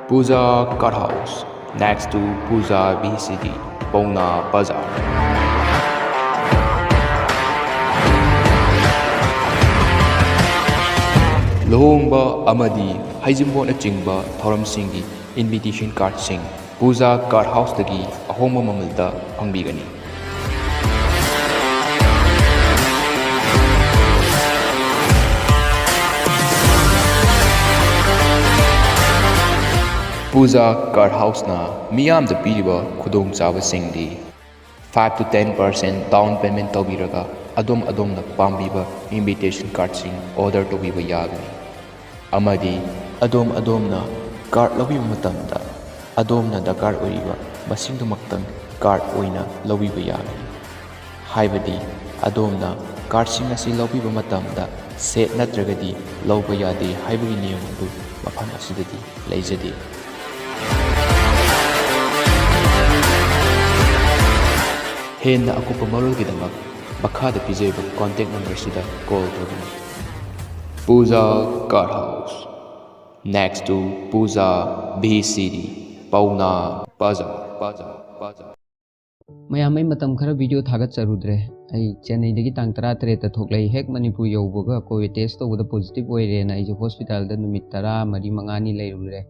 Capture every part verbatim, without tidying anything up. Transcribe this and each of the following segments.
Pooja Card House, next to Pooja V C D, Paona Bazar. ꯂꯨꯍꯣꯡꯕ ꯑꯃꯗꯤ ꯍꯩꯖꯤꯡꯄꯣꯠꯅꯆꯤꯡꯕ ꯊꯧꯔꯝꯁꯤꯡꯒꯤ invitation cardꯁꯤꯡ Pooja Card Houseꯇꯒꯤ ꯑꯍꯣꯡꯕ ꯃꯃꯜꯗ ꯐꯪꯕꯤꯒꯅꯤ꯫ Pooja Card Houseꯅ ꯃꯤꯌꯥꯝꯗ ꯄꯤꯔꯤꯕ ꯈꯨꯗꯣꯡꯆꯥꯕꯁꯤꯡꯗꯤ: five to ten percent down payment ꯇꯧꯕꯤꯔꯒ ꯑꯗꯣꯝ ꯑꯗꯣꯝꯅ ꯄꯥꯝꯕꯤꯕ invitation cardꯁꯤꯡ order ꯇꯧꯕꯤꯕ ꯌꯥꯒꯅꯤ꯫ ꯑꯃꯗꯤ ꯑꯗꯣꯝ ꯑꯗꯣꯝꯅ card ꯂꯧꯕꯤꯕ ꯃꯇꯝꯗ ꯑꯗꯣꯝꯅ ꯗꯔꯀꯥꯔ ꯑꯣꯏꯔꯤꯕ ꯃꯁꯤꯡꯗꯨꯃꯛꯇꯪ card ꯑꯣꯏꯅ ꯂꯧꯕꯤꯕ ꯌꯥꯒꯅꯤ꯫ ꯍꯥꯏꯕꯗꯤ ꯑꯗꯣꯝꯅ cardꯁꯤꯡ ꯑꯁꯤ ꯂꯧꯕꯤꯕ ꯃꯇꯝꯗ set ꯅꯠꯇ꯭ꯔꯒꯗꯤ ꯂꯧꯕ ꯌꯥꯗꯦ ꯍꯥꯏꯕꯒꯤ ꯅꯤꯌꯝ ꯑꯗꯨ ꯃꯐꯝ ꯑꯁꯤꯗꯗꯤ ꯂꯩꯖꯗꯦ꯫ ꯍꯦꯟꯅ ꯑꯀꯨꯞꯄ ꯃꯔꯣꯜꯒꯤꯗꯃꯛ ꯃꯈꯥꯗ ꯄꯤꯖꯔꯤꯕ contact numberꯁꯤꯗ call ꯇꯧꯕꯤꯌꯨ꯫ Pooja Card House, next to Pooja V C D, Paona Bazar, Bazar, Bazar. ꯃꯌꯥꯝ, ꯑꯩ ꯃꯇꯝ ꯈꯔ video ꯊꯥꯒꯠꯆꯔꯨꯗ꯭ꯔꯦ꯫ ꯑꯩ ꯆꯦꯟꯅꯩꯗꯒꯤ ꯇꯥꯡ ꯇꯔꯥ ꯇꯔꯦꯠꯇ ꯊꯣꯛꯂꯛꯏ꯫ ꯍꯦꯛ ꯃꯅꯤꯄꯨꯔ ꯌꯧꯕꯒ COVID test ꯇꯧꯕꯗ positive ꯑꯣꯏꯔꯦꯅ ꯑꯩꯁꯦ hospitalꯗ ꯅꯨꯃꯤꯠ ꯇꯔꯥ ꯃꯔꯤ ꯃꯉꯥꯅꯤ ꯂꯩꯔꯨꯔꯦ꯫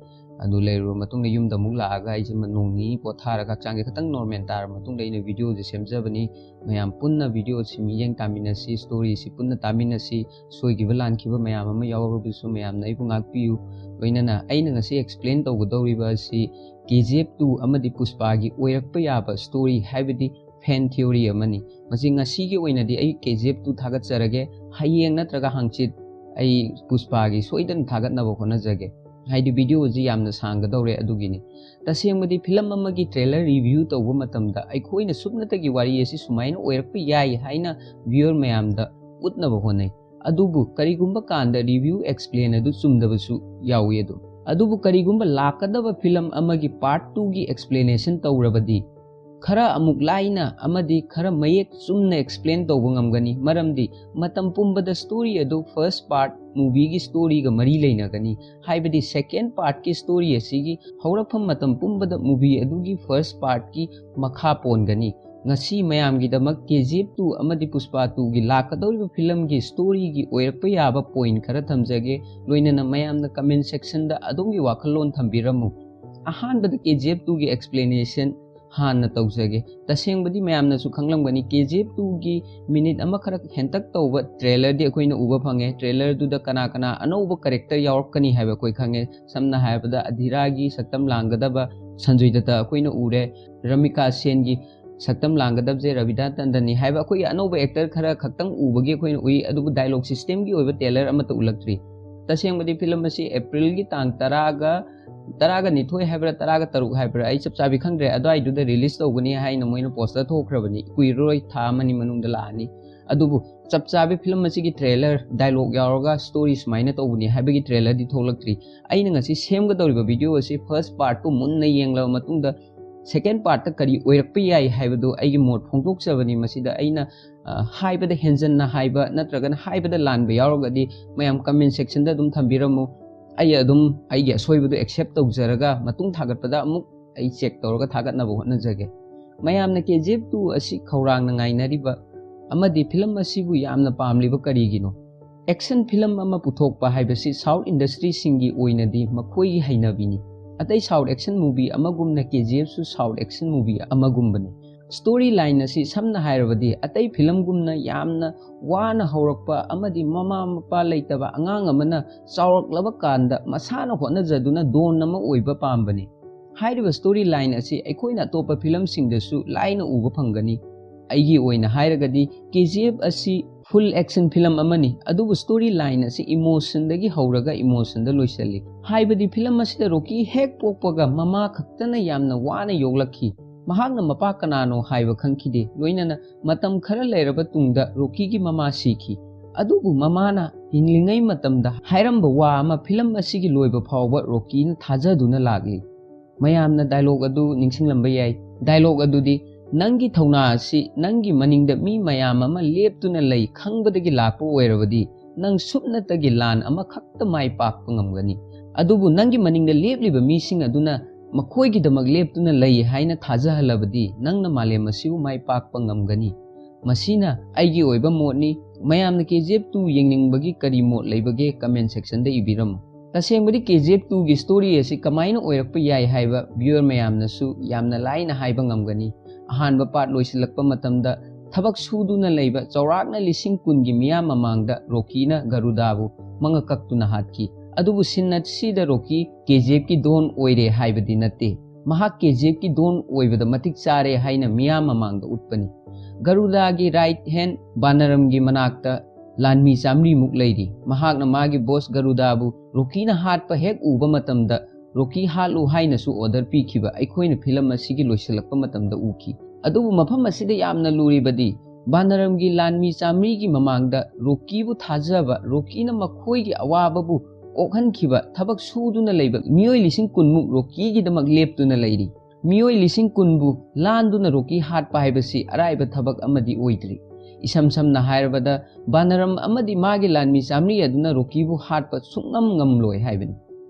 ꯑꯗꯨ ꯂꯩꯔꯨꯔ ꯃꯇꯨꯡꯗ ꯌꯨꯝꯗ ꯑꯃꯨꯛ ꯂꯥꯛꯑꯒ ꯑꯩꯁꯦ ꯅꯣꯡ ꯅꯤꯅꯤ ꯄꯣꯊꯥꯔꯒ ꯍꯛꯆꯥꯡꯁꯦ ꯈꯤꯇꯪ normal ꯇꯥꯔꯕ ꯃꯇꯨꯡꯗ ꯑꯩꯅ videoꯁꯦ ꯁꯦꯝꯖꯕꯅꯤ꯫ ꯃꯌꯥꯝ ꯄꯨꯟꯅ videoꯁꯤ ꯃꯤꯠꯌꯦꯡ ꯇꯥꯃꯤꯟꯅꯁꯤ, storyꯁꯤ ꯄꯨꯟꯅ ꯇꯥꯃꯤꯟꯅꯁꯤ꯫ ꯁꯣꯏꯈꯤꯕ ꯂꯥꯟꯈꯤꯕ ꯃꯌꯥꯝ ꯑꯃ ꯌꯥꯎꯔꯕꯁꯨ ꯃꯌꯥꯝꯅ ꯑꯩꯕꯨ ꯉꯥꯛꯄꯤꯌꯨ꯫ ꯂꯣꯏꯅꯅ ꯑꯩꯅ ꯉꯁꯤ explain ꯇꯧꯒꯗꯧꯔꯤꯕ ꯑꯁꯤ KGF two ꯑꯃꯗꯤ ꯄꯨꯁꯄꯥꯒꯤ ꯑꯣꯏꯔꯛꯄ ꯌꯥꯕ story, ꯍꯥꯏꯕꯗꯤ fan theory ꯑꯃꯅꯤ꯫ ꯃꯁꯤ ꯉꯁꯤꯒꯤ ꯑꯣꯏꯅꯗꯤ ꯑꯩ KGF two ꯊꯥꯒꯠꯆꯔꯒꯦ꯫ ꯍꯌꯦꯡ ꯅꯠꯇ꯭ꯔꯒ ꯍꯪꯆꯤꯠ ꯑꯩ ꯄꯨꯁꯄꯥꯒꯤ ꯁꯣꯏꯗꯅ ꯊꯥꯒꯠꯅꯕ ꯍꯣꯠꯅꯖꯒꯦ꯫ ꯍꯥꯏꯗꯤ videoꯁꯤ ꯌꯥꯝꯅ ꯁꯥꯡꯒꯗꯧꯔꯦ, ꯑꯗꯨꯒꯤꯅꯤ꯫ ꯇꯁꯦꯡꯕꯗꯤ film ꯑꯃꯒꯤ trailer review ꯇꯧꯕ ꯃꯇꯝꯗ ꯑꯩꯈꯣꯏꯅ ꯁꯨꯞꯅꯇꯒꯤ ꯋꯥꯔꯤ ꯑꯁꯤ ꯁꯨꯃꯥꯏꯅ ꯑꯣꯏꯔꯛꯄ ꯌꯥꯏ ꯍꯥꯏꯅ viewer ꯃꯌꯥꯝꯗ ꯎꯠꯅꯕ ꯍꯣꯠꯅꯩ꯫ ꯑꯗꯨꯕꯨ ꯀꯔꯤꯒꯨꯝꯕ ꯀꯥꯟꯗ review explain ꯑꯗꯨ ꯆꯨꯝꯗꯕꯁꯨ ꯌꯥꯎꯏ ꯑꯗꯨꯝ꯫ ꯑꯗꯨꯕꯨ ꯀꯔꯤꯒꯨꯝꯕ ꯂꯥꯛꯀꯗꯕ film ꯑꯃꯒꯤ part twoꯒꯤ explanation ꯇꯧꯔꯕꯗꯤ ꯈꯔ ꯑꯃꯨꯛ ꯂꯥꯏꯅ ꯑꯃꯗꯤ ꯈꯔ ꯃꯌꯦꯛ ꯆꯨꯝꯅ explain ꯇꯧꯕ ꯉꯝꯒꯅꯤ꯫ ꯃꯔꯝꯗꯤ ꯃꯇꯝ ꯄꯨꯝꯕꯗ story ꯑꯗꯨ first part movieꯒꯤ storyꯒ ꯃꯔꯤ ꯂꯩꯅꯒꯅꯤ꯫ ꯍꯥꯏꯕꯗꯤ second partꯀꯤ story ꯑꯁꯤꯒꯤ ꯍꯧꯔꯛꯐꯝ ꯃꯇꯝ ꯄꯨꯝꯕꯗ movie ꯑꯗꯨꯒꯤ first partꯀꯤ ꯃꯈꯥ ꯄꯣꯟꯒꯅꯤ꯫ ꯉꯁꯤ ꯃꯌꯥꯝꯒꯤꯗꯃꯛ KGF two ꯑꯃꯗꯤ Pushpa twoꯒꯤ ꯂꯥꯛꯀꯗꯧꯔꯤꯕ filmꯒꯤ storyꯒꯤ ꯑꯣꯏꯔꯛꯄ ꯌꯥꯕ point ꯈꯔ ꯊꯝꯖꯒꯦ꯫ ꯂꯣꯏꯅꯅ ꯃꯌꯥꯝꯅ comment sectionꯗ ꯑꯗꯣꯝꯒꯤ ꯋꯥꯈꯜꯂꯣꯟ ꯊꯝꯕꯤꯔꯝꯃꯨ꯫ ꯑꯍꯥꯟꯕꯗ KGF twoꯒꯤ explanation ꯍꯥꯟꯅ ꯇꯧꯖꯒꯦ꯫ ꯇꯁꯦꯡꯕꯗꯤ ꯃꯌꯥꯝꯅꯁꯨ ꯈꯪꯂꯝꯒꯅꯤ, KGF twoꯒꯤ minute ꯑꯃ ꯈꯔ ꯍꯦꯟꯇꯛ ꯇꯧꯕ trailerꯗꯤ ꯑꯩꯈꯣꯏꯅ ꯎꯕ ꯐꯪꯉꯦ꯫ Trailerꯗꯨꯗ ꯀꯅꯥ ꯀꯅꯥ ꯑꯅꯧꯕ character ꯌꯥꯎꯔꯛꯀꯅꯤ ꯍꯥꯏꯕ ꯑꯩꯈꯣꯏ ꯈꯪꯉꯦ꯫ ꯁꯝꯅ ꯍꯥꯏꯔꯕꯗ ꯑꯙꯤꯔꯥꯒꯤ ꯁꯛꯇꯝ ꯂꯥꯡꯒꯗꯕ ꯁꯟꯖꯣꯏ ꯗꯠꯇ ꯑꯩꯈꯣꯏꯅ ꯎꯔꯦ꯫ ꯔꯥꯃꯤꯀꯥ ꯁꯦꯟꯒꯤ ꯁꯛꯇꯝ ꯂꯥꯡꯒꯗꯕꯁꯦ ꯔꯕꯤꯗꯥ ꯇꯟꯗꯟꯅꯤ ꯍꯥꯏꯕ ꯑꯩꯈꯣꯏꯒꯤ ꯑꯅꯧꯕ actor ꯈꯔ ꯈꯛꯇꯪ ꯎꯕꯒꯤ ꯑꯩꯈꯣꯏꯅ ꯎꯏ, ꯑꯗꯨꯕꯨ dialogue systemꯒꯤ ꯑꯣꯏꯕ trailer ꯑꯃꯠꯇ ꯎꯠꯂꯛꯇ꯭ꯔꯤ꯫ ꯇꯁꯦꯡꯕꯗꯤ film ꯑꯁꯤ Aprilꯒꯤ ꯇꯥꯡ ꯇꯔꯥꯒ, ꯇꯔꯥꯒ ꯅꯤꯊꯣꯏ ꯍꯥꯏꯕ꯭ꯔꯥ, ꯇꯔꯥꯒ ꯇꯔꯨꯛ ꯍꯥꯏꯕ꯭ꯔꯥ, ꯑꯩ ꯆꯞ ꯆꯥꯕꯤ ꯈꯪꯗ꯭ꯔꯦ, ꯑꯗꯨꯋꯥꯏꯗꯨꯗ release ꯇꯧꯒꯅꯤ ꯍꯥꯏꯅ ꯃꯣꯏꯅ poster ꯊꯣꯛꯈ꯭ꯔꯕꯅꯤ꯫ ꯀꯨꯏꯔꯔꯣꯏ, ꯊꯥ ꯑꯃꯅꯤ ꯃꯅꯨꯡꯗ ꯂꯥꯛꯑꯅꯤ꯫ ꯑꯗꯨꯕꯨ ꯆꯞ ꯆꯥꯕꯤ film ꯑꯁꯤꯒꯤ trailer, dialogue ꯌꯥꯎꯔꯒ story ꯁꯨꯃꯥꯏꯅ ꯇꯧꯕꯅꯤ ꯍꯥꯏꯕꯒꯤ trailerꯗꯤ ꯊꯣꯛꯂꯛꯇ꯭ꯔꯤ꯫ ꯑꯩꯅ ꯉꯁꯤ ꯁꯦꯝꯒꯗꯧꯔꯤꯕ video ꯑꯁꯤ first partꯇꯨ ꯃꯨꯟꯅ ꯌꯦꯡꯂꯕ ꯃꯇꯨꯡꯗ second partꯇ ꯀꯔꯤ ꯑꯣꯏꯔꯛꯄ ꯌꯥꯏ ꯍꯥꯏꯕꯗꯨ ꯑꯩꯒꯤ ꯃꯣꯠ ꯐꯣꯡꯗꯣꯛꯆꯕꯅꯤ꯫ ꯃꯁꯤꯗ ꯑꯩꯅ, ꯑ, ꯍꯥꯏꯕꯗ ꯍꯦꯟꯖꯟꯅ ꯍꯥꯏꯕ ꯅꯠꯇ꯭ꯔꯒꯅ ꯍꯥꯏꯕꯗ ꯂꯥꯟꯕ ꯌꯥꯎꯔꯒꯗꯤ ꯃꯌꯥꯝ comment sectionꯗ ꯑꯗꯨꯝ ꯊꯝꯕꯤꯔꯝꯃꯨ꯫ ꯑꯩ ꯑꯗꯨꯝ ꯑꯩꯒꯤ ꯑꯁꯣꯏꯕꯗꯨ accept ꯇꯧꯖꯔꯒ ꯃꯇꯨꯡ ꯊꯥꯒꯠꯄꯗ ꯑꯃꯨꯛ ꯑꯩ check ꯇꯧꯔꯒ ꯊꯥꯒꯠꯅꯕ ꯍꯣꯠꯅꯖꯒꯦ꯫ ꯃꯌꯥꯝꯅ KGF two ꯑꯁꯤ ꯈꯧꯔꯥꯡꯅ ꯉꯥꯏꯅꯔꯤꯕ ꯑꯃꯗꯤ film ꯑꯁꯤꯕꯨ ꯌꯥꯝꯅ ꯄꯥꯝꯂꯤꯕ ꯀꯔꯤꯒꯤꯅꯣ? Action film ꯑꯃ ꯄꯨꯊꯣꯛꯄ ꯍꯥꯏꯕꯁꯤ South industryꯁꯤꯡꯒꯤ ꯑꯣꯏꯅꯗꯤ ꯃꯈꯣꯏꯒꯤ ꯍꯩꯅꯕꯤꯅꯤ꯫ ꯑꯇꯩ South action movie ꯑꯃꯒꯨꯝꯅ KGFꯁꯨ South action movie ꯑꯃꯒꯨꯝꯕꯅꯤ꯫ Story line ꯑꯁꯤ ꯁꯝꯅ ꯍꯥꯏꯔꯕꯗꯤ ꯑꯇꯩ filmꯒꯨꯝꯅ ꯌꯥꯝꯅ ꯋꯥꯅ ꯍꯧꯔꯛꯄ ꯑꯃꯗꯤ ꯃꯃꯥ ꯃꯄꯥ ꯂꯩꯇꯕ ꯑꯉꯥꯡ ꯑꯃꯅ ꯆꯥꯎꯔꯛꯂꯕ ꯀꯥꯟꯗ ꯃꯁꯥꯅ ꯍꯣꯠꯅꯖꯗꯨꯅ don ꯑꯃ ꯑꯣꯏꯕ ꯄꯥꯝꯕꯅꯤ꯫ ꯍꯥꯏꯔꯤꯕ story line ꯑꯁꯤ ꯑꯩꯈꯣꯏꯅ ꯑꯇꯣꯞꯄ filmꯁꯤꯡꯗꯁꯨ ꯂꯥꯏꯅ ꯎꯕ ꯐꯪꯒꯅꯤ꯫ ꯑꯩꯒꯤ ꯑꯣꯏꯅ ꯍꯥꯏꯔꯒꯗꯤ KGF ꯑꯁꯤ full action film ꯑꯃꯅꯤ, ꯑꯗꯨꯕꯨ story line ꯑꯁꯤ emotionꯗꯒꯤ ꯍꯧꯔꯒ emotionꯗ ꯂꯣꯏꯁꯤꯜꯂꯤ꯫ ꯍꯥꯏꯕꯗꯤ film ꯑꯁꯤꯗ ꯔꯣꯀꯤ ꯍꯦꯛ ꯄꯣꯛꯄꯒ ꯃꯃꯥ ꯈꯛꯇꯅ ꯌꯥꯝꯅ ꯋꯥꯅ ꯌꯣꯛꯂꯛꯈꯤ꯫ ꯃꯍꯥꯛꯅ ꯃꯄꯥ ꯀꯅꯥꯅꯣ ꯍꯥꯏꯕ ꯈꯪꯈꯤꯗꯦ꯫ ꯂꯣꯏꯅꯅ ꯃꯇꯝ ꯈꯔ ꯂꯩꯔꯕ ꯇꯨꯡꯗ ꯔꯣꯀꯤꯒꯤ ꯃꯃꯥ ꯁꯤꯈꯤ꯫ ꯑꯗꯨꯕꯨ ꯃꯃꯥꯅ ꯍꯤꯡꯂꯤꯉꯩ ꯃꯇꯝꯗ ꯍꯥꯏꯔꯝꯕ ꯋꯥ ꯑꯃ film ꯑꯁꯤꯒꯤ ꯂꯣꯏꯕ ꯐꯥꯎꯕ ꯔꯣꯀꯤꯅ ꯊꯥꯖꯗꯨꯅ ꯂꯥꯛꯂꯤ꯫ ꯃꯌꯥꯝꯅ ꯗꯥꯏꯂꯣꯒ ꯑꯗꯨ ꯅꯤꯡꯁꯤꯡꯂꯝꯕ ꯌꯥꯏ꯫ ꯗꯥꯏꯂꯣꯒ ꯑꯗꯨꯗꯤ, "ꯅꯪꯒꯤ ꯊꯧꯅꯥ ꯑꯁꯤ ꯅꯪꯒꯤ ꯃꯅꯤꯡꯗ ꯃꯤ ꯃꯌꯥꯝ ꯑꯃ ꯂꯦꯞꯇꯨꯅ ꯂꯩ ꯈꯪꯕꯗꯒꯤ ꯂꯥꯛꯄ ꯑꯣꯏꯔꯕꯗꯤ, ꯅꯪ ꯁꯨꯞꯅꯇꯒꯤ ꯂꯥꯟ ꯑꯃꯈꯛꯇ ꯃꯥꯏ ꯄꯥꯛꯄ ꯉꯝꯒꯅꯤ꯫ ꯑꯗꯨꯕꯨ ꯅꯪꯒꯤ ꯃꯅꯤꯡꯗ ꯂꯦꯞꯂꯤꯕ ꯃꯤꯁꯤꯡ ꯑꯗꯨꯅ ꯃꯈꯣꯏꯒꯤꯗꯃꯛ ꯂꯦꯞꯇꯨꯅ ꯂꯩ ꯍꯥꯏꯅ ꯊꯥꯖꯍꯜꯂꯕꯗꯤ, ꯅꯪꯅ ꯃꯥꯂꯦꯝ ꯑꯁꯤꯕꯨ ꯃꯥꯏ ꯄꯥꯛꯄ ꯉꯝꯒꯅꯤ꯫" ꯃꯁꯤꯅ ꯑꯩꯒꯤ ꯑꯣꯏꯕ ꯃꯣꯠꯅꯤ꯫ ꯃꯌꯥꯝꯅ ꯀꯦ ꯖꯤ ꯑꯦꯐ ꯇꯨ ꯌꯦꯡꯅꯤꯡꯕꯒꯤ ꯀꯔꯤ ꯃꯣꯠ ꯂꯩꯕꯒꯦ? ꯀꯃꯦꯟ ꯁꯦꯛꯁꯟꯗ ꯏꯕꯤꯔꯝꯃꯨ꯫ ꯇꯁꯦꯡꯕꯗꯤ ꯀꯦ ꯖꯤ ꯑꯦꯐ ꯇꯨꯒꯤ ꯁ꯭ꯇꯣꯔꯤ ꯑꯁꯤ ꯀꯃꯥꯏꯅ ꯑꯣꯏꯔꯛꯄ ꯌꯥꯏ ꯍꯥꯏꯕ ꯚ꯭ꯌꯨꯋꯔ ꯃꯌꯥꯝꯅꯁꯨ ꯌꯥꯝꯅ ꯂꯥꯏꯅ ꯍꯥꯏꯕ ꯉꯝꯒꯅꯤ꯫ ꯑꯍꯥꯟꯕ ꯄꯥꯔꯠ ꯂꯣꯏꯁꯤꯜꯂꯛꯄ ꯃꯇꯝꯗ ꯊꯕꯛ ꯁꯨꯗꯨꯅ ꯂꯩꯕ ꯆꯥꯎꯔꯥꯛꯅ ꯂꯤꯁꯤꯡ ꯀꯨꯟꯒꯤ ꯃꯤꯌꯥꯝ ꯃꯃꯥꯡꯗ ꯔꯣꯀꯤꯅ ꯒꯔꯨꯗꯥꯕꯨ ꯃꯉꯛ ꯀꯛꯇꯨꯅ ꯍꯥꯠꯈꯤ꯫ ꯑꯗꯨꯕꯨ ꯁꯤꯟ ꯑꯁꯤꯗ ꯔꯣꯀꯤ ꯀꯦ ꯖꯤ ꯑꯦꯐꯀꯤ ꯗꯣꯟ ꯑꯣꯏꯔꯦ ꯍꯥꯏꯕꯗꯤ ꯅꯠꯇꯦ꯫ ꯃꯍꯥꯛ ꯀꯦ ꯖꯤ ꯑꯦꯐꯀꯤ ꯗꯣꯟ ꯑꯣꯏꯕꯗ ꯃꯇꯤꯛ ꯆꯥꯔꯦ ꯍꯥꯏꯅ ꯃꯤꯌꯥꯝ ꯃꯃꯥꯡꯗ ꯎꯠꯄꯅꯤ꯫ ꯒꯔꯨꯗꯥꯒꯤ ꯔꯥꯏꯠ ꯍꯦꯟ ꯕꯥꯅꯔꯝꯒꯤ ꯃꯅꯥꯛꯇ ꯂꯥꯟꯃꯤ ꯆꯥꯃꯔꯤꯃꯨꯛ ꯂꯩꯔꯤ꯫ ꯃꯍꯥꯛꯅ ꯃꯥꯒꯤ ꯕꯣꯁ ꯒꯔꯨꯗꯥꯕꯨ ꯔꯣꯀꯤꯅ ꯍꯥꯠꯄ ꯍꯦꯛ ꯎꯕ ꯃꯇꯝꯗ, "ꯔꯣꯀꯤ ꯍꯥꯠꯂꯨ" ꯍꯥꯏꯅꯁꯨ ꯑꯣꯔꯗꯔ ꯄꯤꯈꯤꯕ ꯑꯩꯈꯣꯏꯅ ꯐꯤꯂꯝ ꯑꯁꯤꯒꯤ ꯂꯣꯏꯁꯤꯜꯂꯛꯄ ꯃꯇꯝꯗ ꯎꯈꯤ꯫ ꯑꯗꯨꯕꯨ ꯃꯐꯝ ꯑꯁꯤꯗ ꯌꯥꯝꯅ ꯂꯨꯔꯤꯕꯗꯤ, ꯕꯥꯅꯔꯝꯒꯤ ꯂꯥꯟꯃꯤ ꯆꯥꯃꯔꯤꯒꯤ ꯃꯃꯥꯡꯗ ꯔꯣꯀꯤꯕꯨ ꯊꯥꯖꯕ, ꯔꯣꯀꯤꯅ ꯃꯈꯣꯏꯒꯤ ꯑꯋꯥꯕꯕꯨ ꯀꯣꯛꯍꯟꯈꯤꯕ ꯊꯕꯛ ꯁꯨꯗꯨꯅ ꯂꯩꯕ ꯃꯤꯑꯣꯏ ꯂꯤꯁꯤꯡ ꯀꯨꯟꯃꯨꯛ ꯔꯣꯀꯤꯒꯤꯗꯃꯛ ꯂꯦꯞꯇꯨꯅ ꯂꯩꯔꯤ꯫ ꯃꯤꯑꯣꯏ ꯂꯤꯁꯤꯡ ꯀꯨꯟꯕꯨ ꯂꯥꯟꯗꯨꯅ ꯔꯣꯀꯤ ꯍꯥꯠꯄ ꯍꯥꯏꯕꯁꯤ ꯑꯔꯥꯏꯕ ꯊꯕꯛ ꯑꯃꯗꯤ ꯑꯣꯏꯗ꯭ꯔꯤ꯫ ꯏꯁꯝ ꯁꯝꯅ ꯍꯥꯏꯔꯕꯗ, ꯕꯥꯅꯔꯝ ꯑꯃꯗꯤ ꯃꯥꯒꯤ ꯂꯥꯟꯃꯤ ꯆꯥꯃꯔꯤ ꯑꯗꯨꯅ ꯔꯣꯀꯤꯕꯨ ꯍꯥꯠꯄ ꯁꯨꯡꯉꯝ ꯉꯝꯂꯣꯏ ꯍꯥꯏꯕꯅꯤ꯫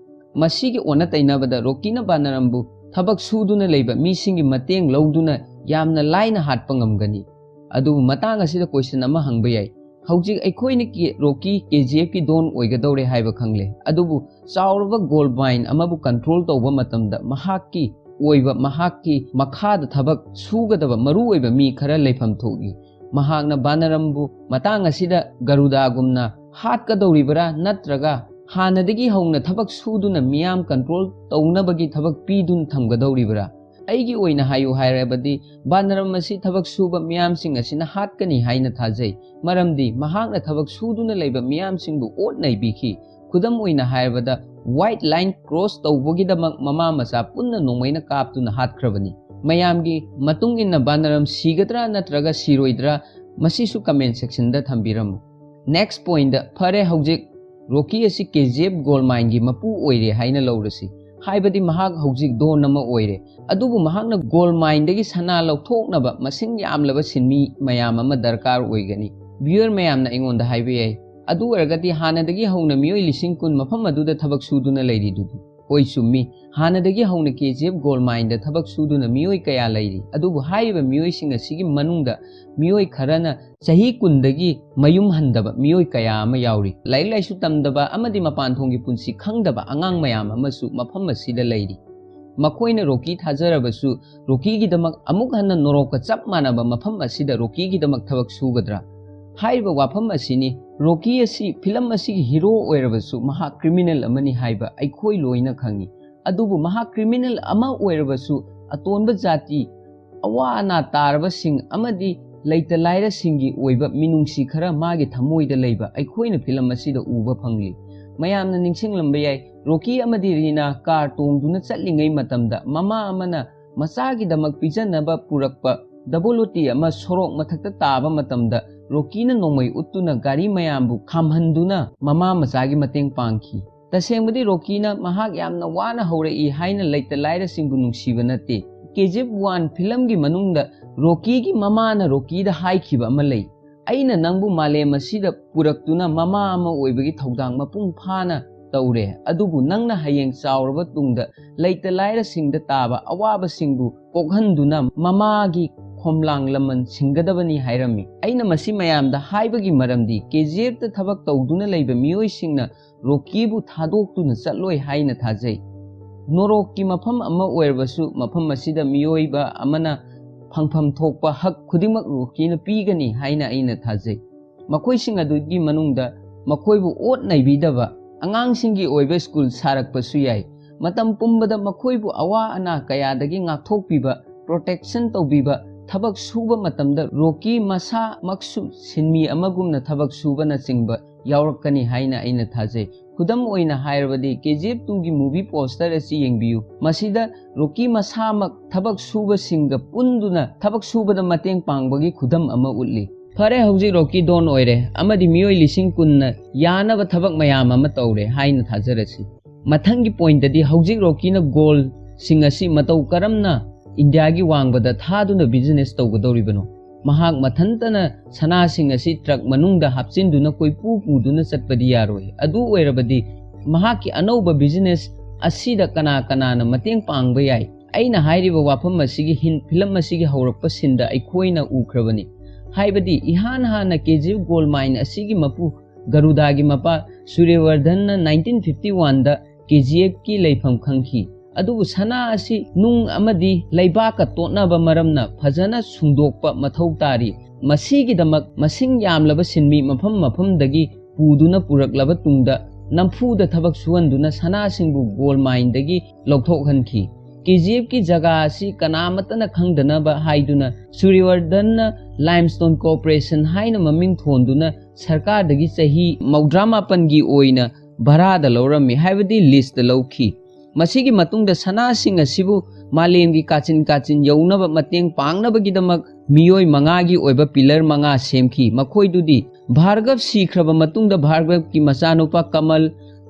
ꯃꯁꯤꯒꯤ ꯑꯣꯟꯅ ꯇꯩꯅꯕꯗ, ꯔꯣꯀꯤꯅ ꯕꯥꯅꯔꯝꯕꯨ ꯊꯕꯛ ꯁꯨꯗꯨꯅ ꯂꯩꯕ ꯃꯤꯁꯤꯡꯒꯤ ꯃꯇꯦꯡ ꯂꯧꯗꯨꯅ ꯌꯥꯝꯅ ꯂꯥꯏꯅ ꯍꯥꯠꯄ ꯉꯝꯒꯅꯤ꯫ ꯑꯗꯨꯕꯨ ꯃꯇꯥꯡ ꯑꯁꯤꯗ ꯀꯣꯏꯁꯟ ꯑꯃ ꯍꯪꯕ ꯌꯥꯏ꯫ ꯍꯧꯖꯤꯛ ꯑꯩꯈꯣꯏꯅ ꯀꯦ-, ꯔꯣꯀꯤ ꯀꯦ ꯖꯤ ꯑꯦꯐꯀꯤ ꯗꯣꯟ ꯑꯣꯏꯒꯗꯧꯔꯦ ꯍꯥꯏꯕ ꯈꯪꯂꯦ꯫ ꯑꯗꯨꯕꯨ ꯆꯥꯎꯔꯕ ꯒꯣꯜ ꯃꯥꯏꯟ ꯑꯃꯕꯨ ꯀꯟꯇ꯭ꯔꯣꯜ ꯇꯧꯕ ꯃꯇꯝꯗ ꯃꯍꯥꯛꯀꯤ ꯑꯣꯏꯕ, ꯃꯍꯥꯛꯀꯤ ꯃꯈꯥꯗ ꯊꯕꯛ ꯁꯨꯒꯗꯕ ꯃꯔꯨꯑꯣꯏꯕ ꯃꯤ ꯈꯔ ꯂꯩꯐꯝ ꯊꯣꯛꯏ꯫ ꯃꯍꯥꯛꯅ ꯕꯥꯅꯔꯝꯕꯨ ꯃꯇꯥꯡ ꯑꯁꯤꯗ ꯒꯔꯨꯗꯥꯒꯨꯝꯅ ꯍꯥꯠꯀꯗꯧꯔꯤꯕꯔꯥ, ꯅꯠꯇ꯭ꯔꯒ ꯍꯥꯟꯅꯗꯒꯤ ꯍꯧꯅ ꯊꯕꯛ ꯁꯨꯗꯨꯅ ꯃꯤꯌꯥꯝ ꯀꯟꯇ꯭ꯔꯣꯜ ꯇꯧꯅꯕꯒꯤ ꯊꯕꯛ ꯄꯤꯗꯨꯅ ꯊꯝꯒꯗꯧꯔꯤꯕꯔꯥ? ꯑꯩꯒꯤ ꯑꯣꯏꯅ ꯍꯥꯏꯌꯨ ꯍꯥꯏꯔꯕꯗꯤ, ꯕꯥꯅꯔꯝ ꯑꯁꯤ ꯊꯕꯛ ꯁꯨꯕ ꯃꯤꯌꯥꯝꯁꯤꯡ ꯑꯁꯤꯅ ꯍꯥꯠꯀꯅꯤ ꯍꯥꯏꯅ ꯊꯥꯖꯩ꯫ ꯃꯔꯝꯗꯤ ꯃꯍꯥꯛꯅ ꯊꯕꯛ ꯁꯨꯗꯨꯅ ꯂꯩꯕ ꯃꯤꯌꯥꯝꯁꯤꯡꯕꯨ ꯑꯣꯠ ꯅꯩꯕꯤꯈꯤ꯫ ꯈꯨꯗꯝ ꯑꯣꯏꯅ ꯍꯥꯏꯔꯕꯗ, ꯋꯥꯏꯠ ꯂꯥꯏꯟ ꯀ꯭ꯔꯣꯁ ꯇꯧꯕꯒꯤꯗꯃꯛ ꯃꯃꯥ ꯃꯆꯥ ꯄꯨꯟꯅ ꯅꯣꯡꯃꯩꯅ ꯀꯥꯞꯇꯨꯅ ꯍꯥꯠꯈ꯭ꯔꯕꯅꯤ꯫ ꯃꯌꯥꯝꯒꯤ ꯃꯇꯨꯡ ꯏꯟꯅ ꯕꯥꯅꯔꯝ ꯁꯤꯒꯗ꯭ꯔꯥ ꯅꯠꯇ꯭ꯔꯒ ꯁꯤꯔꯣꯏꯗ꯭ꯔꯥ, ꯃꯁꯤꯁꯨ ꯀꯃꯦꯟ ꯁꯦꯛꯁꯟꯗ ꯊꯝꯕꯤꯔꯝꯃꯨ꯫ ꯅꯦꯛꯁ ꯄꯣꯏꯟꯗ, ꯐꯔꯦ, ꯍꯧꯖꯤꯛ ꯔꯣꯀꯤ ꯑꯁꯤ ꯀꯦ ꯖꯤ ꯑꯦꯐ ꯒꯣꯜ ꯃꯥꯏꯟꯒꯤ ꯃꯄꯨ ꯑꯣꯏꯔꯦ ꯍꯥꯏꯅ ꯂꯧꯔꯁꯤ꯫ ꯍꯥꯏꯕꯗꯤ ꯃꯍꯥꯛ ꯍꯧꯖꯤꯛ ꯗꯣꯟ ꯑꯃ ꯑꯣꯏꯔꯦ꯫ ꯑꯗꯨꯕꯨ ꯃꯍꯥꯛꯅ ꯒꯣꯜ ꯃꯥꯏꯟꯗꯒꯤ ꯁꯅꯥ ꯂꯧꯊꯣꯛꯅꯕ ꯃꯁꯤꯡ ꯌꯥꯝꯂꯕ ꯁꯤꯟꯃꯤ ꯃꯌꯥꯝ ꯑꯃ ꯗꯔꯀꯥꯔ ꯑꯣꯏꯒꯅꯤ꯫ ꯚ꯭ꯌꯨꯌꯔ ꯃꯌꯥꯝꯅ ꯑꯩꯉꯣꯟꯗ ꯍꯥꯏꯕ ꯌꯥꯏ, "ꯑꯗꯨ ꯑꯣꯏꯔꯒꯗꯤ ꯍꯥꯟꯅꯗꯒꯤ ꯍꯧꯅ ꯃꯤꯑꯣꯏ ꯂꯤꯁꯤꯡ ꯀꯨꯟ ꯃꯐꯝ ꯑꯗꯨꯗ ꯊꯕꯛ ꯁꯨꯗꯨꯅ ꯂꯩꯔꯤꯗꯨꯗꯤ?" ꯍꯣꯏ, ꯆꯨꯝꯃꯤ꯫ ꯍꯥꯟꯅꯗꯒꯤ ꯍꯧꯅ ꯀꯦ ꯖꯤ ꯑꯦꯐ ꯒꯣꯜ ꯃꯥꯏꯟꯗ ꯊꯕꯛ ꯁꯨꯗꯨꯅ ꯃꯤꯑꯣꯏ ꯀꯌꯥ ꯂꯩꯔꯤ, ꯑꯗꯨꯕꯨ ꯍꯥꯏꯔꯤꯕ ꯃꯤꯑꯣꯏꯁꯤꯡ ꯑꯁꯤꯒꯤ ꯃꯅꯨꯡꯗ ꯃꯤꯑꯣꯏ ꯈꯔꯅ ꯆꯍꯤ ꯀꯨꯟꯗꯒꯤ ꯃꯌꯨꯝ ꯍꯟꯗꯕ ꯃꯤꯑꯣꯏ ꯀꯌꯥ ꯑꯃ ꯌꯥꯎꯔꯤ꯫ ꯂꯥꯏꯔꯤꯛ ꯂꯥꯏꯁꯨ ꯇꯝꯗꯕ ꯑꯃꯗꯤ ꯃꯄꯥꯟ ꯊꯣꯡꯒꯤ ꯄꯨꯟꯁꯤ ꯈꯪꯗꯕ ꯑꯉꯥꯡ ꯃꯌꯥꯝ ꯑꯃꯁꯨ ꯃꯐꯝ ꯑꯁꯤꯗ ꯂꯩꯔꯤ꯫ ꯃꯈꯣꯏꯅ ꯔꯣꯀꯤ ꯊꯥꯖꯔꯕꯁꯨ, ꯔꯣꯀꯤꯒꯤꯗꯃꯛ ꯑꯃꯨꯛ ꯍꯟꯅ ꯅꯣꯔꯣꯛꯀ ꯆꯞ ꯃꯥꯟꯅꯕ ꯃꯐꯝ ꯑꯁꯤꯗ ꯔꯣꯀꯤꯒꯤꯗꯃꯛ ꯊꯕꯛ ꯁꯨꯒꯗ꯭ꯔꯥ? ꯍꯥꯏꯔꯤꯕ ꯋꯥꯐꯝ ꯑꯁꯤꯅꯤ꯫ ꯔꯣꯀꯤ ꯑꯁꯤ ꯐꯤꯂꯝ ꯑꯁꯤꯒꯤ ꯍꯤꯔꯣ ꯑꯣꯏꯔꯕꯁꯨ, ꯃꯍꯥꯛ ꯀ꯭ꯔꯤꯃꯤꯅꯦꯜ ꯑꯃꯅꯤ ꯍꯥꯏꯕ ꯑꯩꯈꯣꯏ ꯂꯣꯏꯅ ꯈꯪꯏ꯫ ꯑꯗꯨꯕꯨ ꯃꯍꯥꯛ ꯀ꯭ꯔꯤꯃꯤꯅꯦꯜ ꯑꯃ ꯑꯣꯏꯔꯕꯁꯨ, ꯑꯇꯣꯟꯕ ꯖꯥꯇꯤ, ꯑꯋꯥ ꯑꯅꯥ ꯇꯥꯔꯕꯁꯤꯡ ꯑꯃꯗꯤ ꯂꯩꯇ ꯂꯥꯏꯔꯁꯤꯡꯒꯤ ꯑꯣꯏꯕ ꯃꯤꯅꯨꯡꯁꯤ ꯈꯔ ꯃꯥꯒꯤ ꯊꯃꯣꯏꯗ ꯂꯩꯕ ꯑꯩꯈꯣꯏꯅ ꯐꯤꯂꯝ ꯑꯁꯤꯗ ꯎꯕ ꯐꯪꯂꯤ꯫ ꯃꯌꯥꯝꯅ ꯅꯤꯡꯁꯤꯡꯂꯝꯕ ꯌꯥꯏ, ꯔꯣꯀꯤ ꯑꯃꯗꯤ ꯔꯤꯅꯥ ꯀꯥꯔ ꯇꯣꯡꯗꯨꯅ ꯆꯠꯂꯤꯉꯩ ꯃꯇꯝꯗ ꯃꯃꯥ ꯑꯃꯅ ꯃꯆꯥꯒꯤꯗꯃꯛ ꯄꯤꯖꯅꯕ ꯄꯨꯔꯛꯄ ꯗꯕꯜ ꯑꯣ ꯇꯤ ꯑꯃ ꯁꯣꯔꯣꯛ ꯃꯊꯛꯇ ꯇꯥꯕ ꯃꯇꯝꯗ ꯔꯣꯀꯤꯅ ꯅꯣꯡꯃꯩ ꯎꯠꯇꯨꯅ ꯒꯥꯔꯤ ꯃꯌꯥꯝꯕꯨ ꯈꯥꯝꯍꯟꯗꯨꯅ ꯃꯃꯥ ꯃꯆꯥꯒꯤ ꯃꯇꯦꯡ ꯄꯥꯡꯈꯤ꯫ ꯇꯁꯦꯡꯕꯗꯤ ꯔꯣꯀꯤꯅ ꯃꯍꯥꯛ ꯌꯥꯝꯅ ꯋꯥꯅ ꯍꯧꯔꯛꯏ ꯍꯥꯏꯅ ꯂꯩꯇ ꯂꯥꯏꯔꯁꯤꯡꯕꯨ ꯅꯨꯡꯁꯤꯕ ꯅꯠꯇꯦ꯫ ꯀꯦ ꯖꯤ ꯑꯦꯐ ꯋꯥꯟ ꯐꯤꯂꯝꯒꯤ ꯃꯅꯨꯡꯗ ꯔꯣꯀꯤꯒꯤ ꯃꯃꯥꯅ ꯔꯣꯀꯤꯗ ꯍꯥꯏꯈꯤꯕ ꯑꯃ ꯂꯩ, "ꯑꯩꯅ ꯅꯪꯕꯨ ꯃꯥꯂꯦꯝ ꯑꯁꯤꯗ ꯄꯨꯔꯛꯇꯨꯅ ꯃꯃꯥ ꯑꯃ ꯑꯣꯏꯕꯒꯤ ꯊꯧꯗꯥꯡ ꯃꯄꯨꯡ ꯐꯥꯅ ꯇꯧꯔꯦ, ꯑꯗꯨꯕꯨ ꯅꯪꯅ ꯍꯌꯦꯡ ꯆꯥꯎꯔꯕ ꯇꯨꯡꯗ ꯂꯩꯇ ꯂꯥꯏꯔꯁꯤꯡꯗ ꯇꯥꯕ ꯑꯋꯥꯕꯁꯤꯡꯕꯨ ꯀꯣꯛꯍꯟꯗꯨꯅ ꯃꯃꯥꯒꯤ ꯈꯣꯝꯂꯥꯡ ꯂꯃꯟ ꯁꯤꯡꯒꯗꯕꯅꯤ" ꯍꯥꯏꯔꯝꯃꯤ꯫ ꯑꯩꯅ ꯃꯁꯤ ꯃꯌꯥꯝꯗ ꯍꯥꯏꯕꯒꯤ ꯃꯔꯝꯗꯤ ꯀꯦ ꯖꯤ ꯑꯦꯐꯇ ꯊꯕꯛ ꯇꯧꯗꯨꯅ ꯂꯩꯕ ꯃꯤꯑꯣꯏꯁꯤꯡꯅ ꯔꯣꯀꯤꯕꯨ ꯊꯥꯗꯣꯛꯇꯨꯅ ꯆꯠꯂꯣꯏ ꯍꯥꯏꯅ ꯊꯥꯖꯩ꯫ ꯅꯣꯔꯣꯛꯀꯤ ꯃꯐꯝ ꯑꯃ ꯑꯣꯏꯔꯕꯁꯨ, ꯃꯐꯝ ꯑꯁꯤꯗ ꯃꯤꯑꯣꯏꯕ ꯑꯃꯅ ꯐꯪꯐꯝ ꯊꯣꯛꯄ ꯍꯛ ꯈꯨꯗꯤꯡꯃꯛ ꯔꯣꯀꯤꯅ ꯄꯤꯒꯅꯤ ꯍꯥꯏꯅ ꯑꯩꯅ ꯊꯥꯖꯩ꯫ ꯃꯈꯣꯏꯁꯤꯡ ꯑꯗꯨꯒꯤ ꯃꯅꯨꯡꯗ ꯃꯈꯣꯏꯕꯨ ꯑꯣꯠ ꯅꯩꯕꯤꯗꯕ ꯑꯉꯥꯡꯁꯤꯡꯒꯤ ꯑꯣꯏꯕ ꯁ꯭ꯀꯨꯜ ꯁꯥꯔꯛꯄꯁꯨ ꯌꯥꯏ꯫ ꯃꯇꯝ ꯄꯨꯝꯕꯗ ꯃꯈꯣꯏꯕꯨ ꯑꯋꯥ ꯑꯅꯥ ꯀꯌꯥꯗꯒꯤ ꯉꯥꯛꯊꯣꯛꯄꯤꯕ, ꯄ꯭ꯔꯣꯇꯦꯛꯁꯟ ꯇꯧꯕꯤꯕ, ꯊꯕꯛ ꯁꯨꯕ ꯃꯇꯝꯗ ꯔꯣꯀꯤ ꯃꯁꯥꯃꯛꯁꯨ ꯁꯤꯟꯃꯤ ꯑꯃꯒꯨꯝꯅ ꯊꯕꯛ ꯁꯨꯕꯅꯆꯤꯡꯕ ꯌꯥꯎꯔꯛꯀꯅꯤ ꯍꯥꯏꯅ ꯑꯩꯅ ꯊꯥꯖꯩ꯫ ꯈꯨꯗꯝ ꯑꯣꯏꯅ ꯍꯥꯏꯔꯕꯗꯤ, ꯀꯦ ꯖꯤ ꯑꯦꯐ ꯇꯨꯒꯤ movie poster ꯑꯁꯤ ꯌꯦꯡꯕꯤꯌꯨ꯫ ꯃꯁꯤꯗ ꯔꯣꯀꯤ ꯃꯁꯥꯃꯛ ꯊꯕꯛ ꯁꯨꯕꯁꯤꯡꯒ ꯄꯨꯟꯗꯨꯅ ꯊꯕꯛ ꯁꯨꯕꯗ ꯃꯇꯦꯡ ꯄꯥꯡꯕꯒꯤ ꯈꯨꯗꯝ ꯑꯃ ꯎꯠꯂꯤ꯫ ꯐꯔꯦ, ꯍꯧꯖꯤꯛ ꯔꯣꯀꯤ ꯗꯣꯟ ꯑꯣꯏꯔꯦ ꯑꯃꯗꯤ ꯃꯤꯑꯣꯏ ꯂꯤꯁꯤꯡ ꯀꯨꯟꯅ ꯌꯥꯅꯕ ꯊꯕꯛ ꯃꯌꯥꯝ ꯑꯃ ꯇꯧꯔꯦ ꯍꯥꯏꯅ ꯊꯥꯖꯔꯁꯤ꯫ ꯃꯊꯪꯒꯤ ꯄꯣꯏꯟꯇꯗꯤ ꯍꯧꯖꯤꯛ ꯔꯣꯀꯤꯅ ꯒꯣꯜꯁꯤꯡ ꯑꯁꯤ ꯃꯇꯧ ꯀꯔꯝꯅ ꯏꯟꯗꯤꯌꯥꯒꯤ ꯋꯥꯡꯃꯗ ꯊꯥꯗꯨꯅ ꯕꯤꯖꯤꯅꯦꯁ ꯇꯧꯒꯗꯧꯔꯤꯕꯅꯣ? ꯃꯍꯥꯛ ꯃꯊꯟꯇꯅ ꯁꯅꯥꯁꯤꯡ ꯑꯁꯤ ꯇ꯭ꯔꯛ ꯃꯅꯨꯡꯗ ꯍꯥꯞꯆꯤꯟꯗꯨꯅ ꯀꯣꯏꯄꯨ ꯄꯨꯗꯨꯅ ꯆꯠꯄꯗꯤ ꯌꯥꯔꯣꯏ꯫ ꯑꯗꯨ ꯑꯣꯏꯔꯕꯗꯤ ꯃꯍꯥꯛꯀꯤ ꯑꯅꯧꯕ ꯕꯤꯖꯤꯅꯦꯁ ꯑꯁꯤꯗ ꯀꯅꯥ ꯀꯅꯥꯅ ꯃꯇꯦꯡ ꯄꯥꯡꯕ ꯌꯥꯏ? ꯑꯩꯅ ꯍꯥꯏꯔꯤꯕ ꯋꯥꯐꯝ ꯑꯁꯤꯒꯤ ꯍꯤꯟ ꯐꯤꯂꯝ ꯑꯁꯤꯒꯤ ꯍꯧꯔꯛꯄ ꯁꯤꯟꯗ ꯑꯩꯈꯣꯏꯅ ꯎꯈ꯭ꯔꯕꯅꯤ꯫ ꯍꯥꯏꯕꯗꯤ ꯏꯍꯥꯟ ꯍꯥꯟꯅ ꯀꯦ ꯖꯤ ꯑꯦꯐ ꯒꯣꯜ ꯃꯥꯏꯟ ꯑꯁꯤꯒꯤ ꯃꯄꯨ ꯒꯔꯨꯗꯥꯒꯤ ꯃꯄꯥ ꯁꯨꯔ꯭ꯌꯋꯔꯙꯟꯅ ꯅꯥꯏꯟꯇꯤꯟ ꯐꯤꯐꯇꯤ ꯋꯥꯟꯗ ꯀꯦ ꯖꯤ ꯑꯦꯐꯀꯤ ꯂꯩꯐꯝ ꯈꯪꯈꯤ꯫ ꯑꯗꯨꯕꯨ ꯁꯅꯥ ꯑꯁꯤ ꯅꯨꯡ ꯑꯃꯗꯤ ꯂꯩꯕꯥꯛꯀ ꯇꯣꯠꯅꯕ ꯃꯔꯝꯅ ꯐꯖꯅ ꯁꯨꯡꯗꯣꯛꯄ ꯃꯊꯧ ꯇꯥꯔꯤ꯫ ꯃꯁꯤꯒꯤꯗꯃꯛ ꯃꯁꯤꯡ ꯌꯥꯝꯂꯕ ꯁꯤꯟꯃꯤ ꯃꯐꯝ ꯃꯐꯝꯗꯒꯤ ꯄꯨꯗꯨꯅ ꯄꯨꯔꯛꯂꯕ ꯇꯨꯡꯗ ꯅꯝꯐꯨꯗ ꯊꯕꯛ ꯁꯨꯍꯟꯗꯨꯅ ꯁꯅꯥꯁꯤꯡꯕꯨ ꯒꯣꯜ ꯃꯥꯏꯟꯗꯒꯤ ꯂꯧꯊꯣꯛꯍꯟꯈꯤ꯫ ꯀꯦ ꯖꯤ ꯑꯦꯐꯀꯤ ꯖꯒꯥ ꯑꯁꯤ ꯀꯅꯥꯃꯠꯇꯅ ꯈꯪꯗꯅꯕ ꯍꯥꯏꯗꯨꯅ ꯁꯨꯔ꯭ꯌꯋꯔꯙꯟꯅ ꯂꯥꯏꯝꯁ꯭ꯇꯣꯟ ꯀꯣꯔꯄꯣꯔꯦꯁꯟ ꯍꯥꯏꯅ ꯃꯃꯤꯡ ꯊꯣꯟꯗꯨꯅ ꯁꯔꯀꯥꯔꯗꯒꯤ ꯆꯍꯤ ꯃꯧꯗ꯭ꯔꯥ ꯃꯥꯄꯟꯒꯤ ꯑꯣꯏꯅ ꯚꯔꯥꯗ ꯂꯧꯔꯝꯃꯤ, ꯍꯥꯏꯕꯗꯤ ꯂꯤꯖꯇ ꯂꯧꯈꯤ꯫ ꯃꯁꯤꯒꯤ ꯃꯇꯨꯡꯗ ꯁꯅꯥꯁꯤꯡ ꯑꯁꯤꯕꯨ ꯃꯥꯂꯦꯝꯒꯤ ꯀꯥꯆꯤꯟ ꯀꯥꯆꯤꯟ ꯌꯧꯅꯕ ꯃꯇꯦꯡ ꯄꯥꯡꯅꯕꯒꯤꯗꯃꯛ ꯃꯤꯑꯣꯏ ꯃꯉꯥꯒꯤ ꯑꯣꯏꯕ ꯄꯤꯂꯔ ꯃꯉꯥ ꯁꯦꯝꯈꯤ꯫ ꯃꯈꯣꯏꯗꯨꯗꯤ ꯚꯥꯔꯒꯕ ꯁꯤꯈ꯭ꯔꯕ ꯃꯇꯨꯡꯗ ꯚꯥꯔꯒꯕꯀꯤ ꯃꯆꯥꯅꯨꯄꯥ ꯀꯃꯜ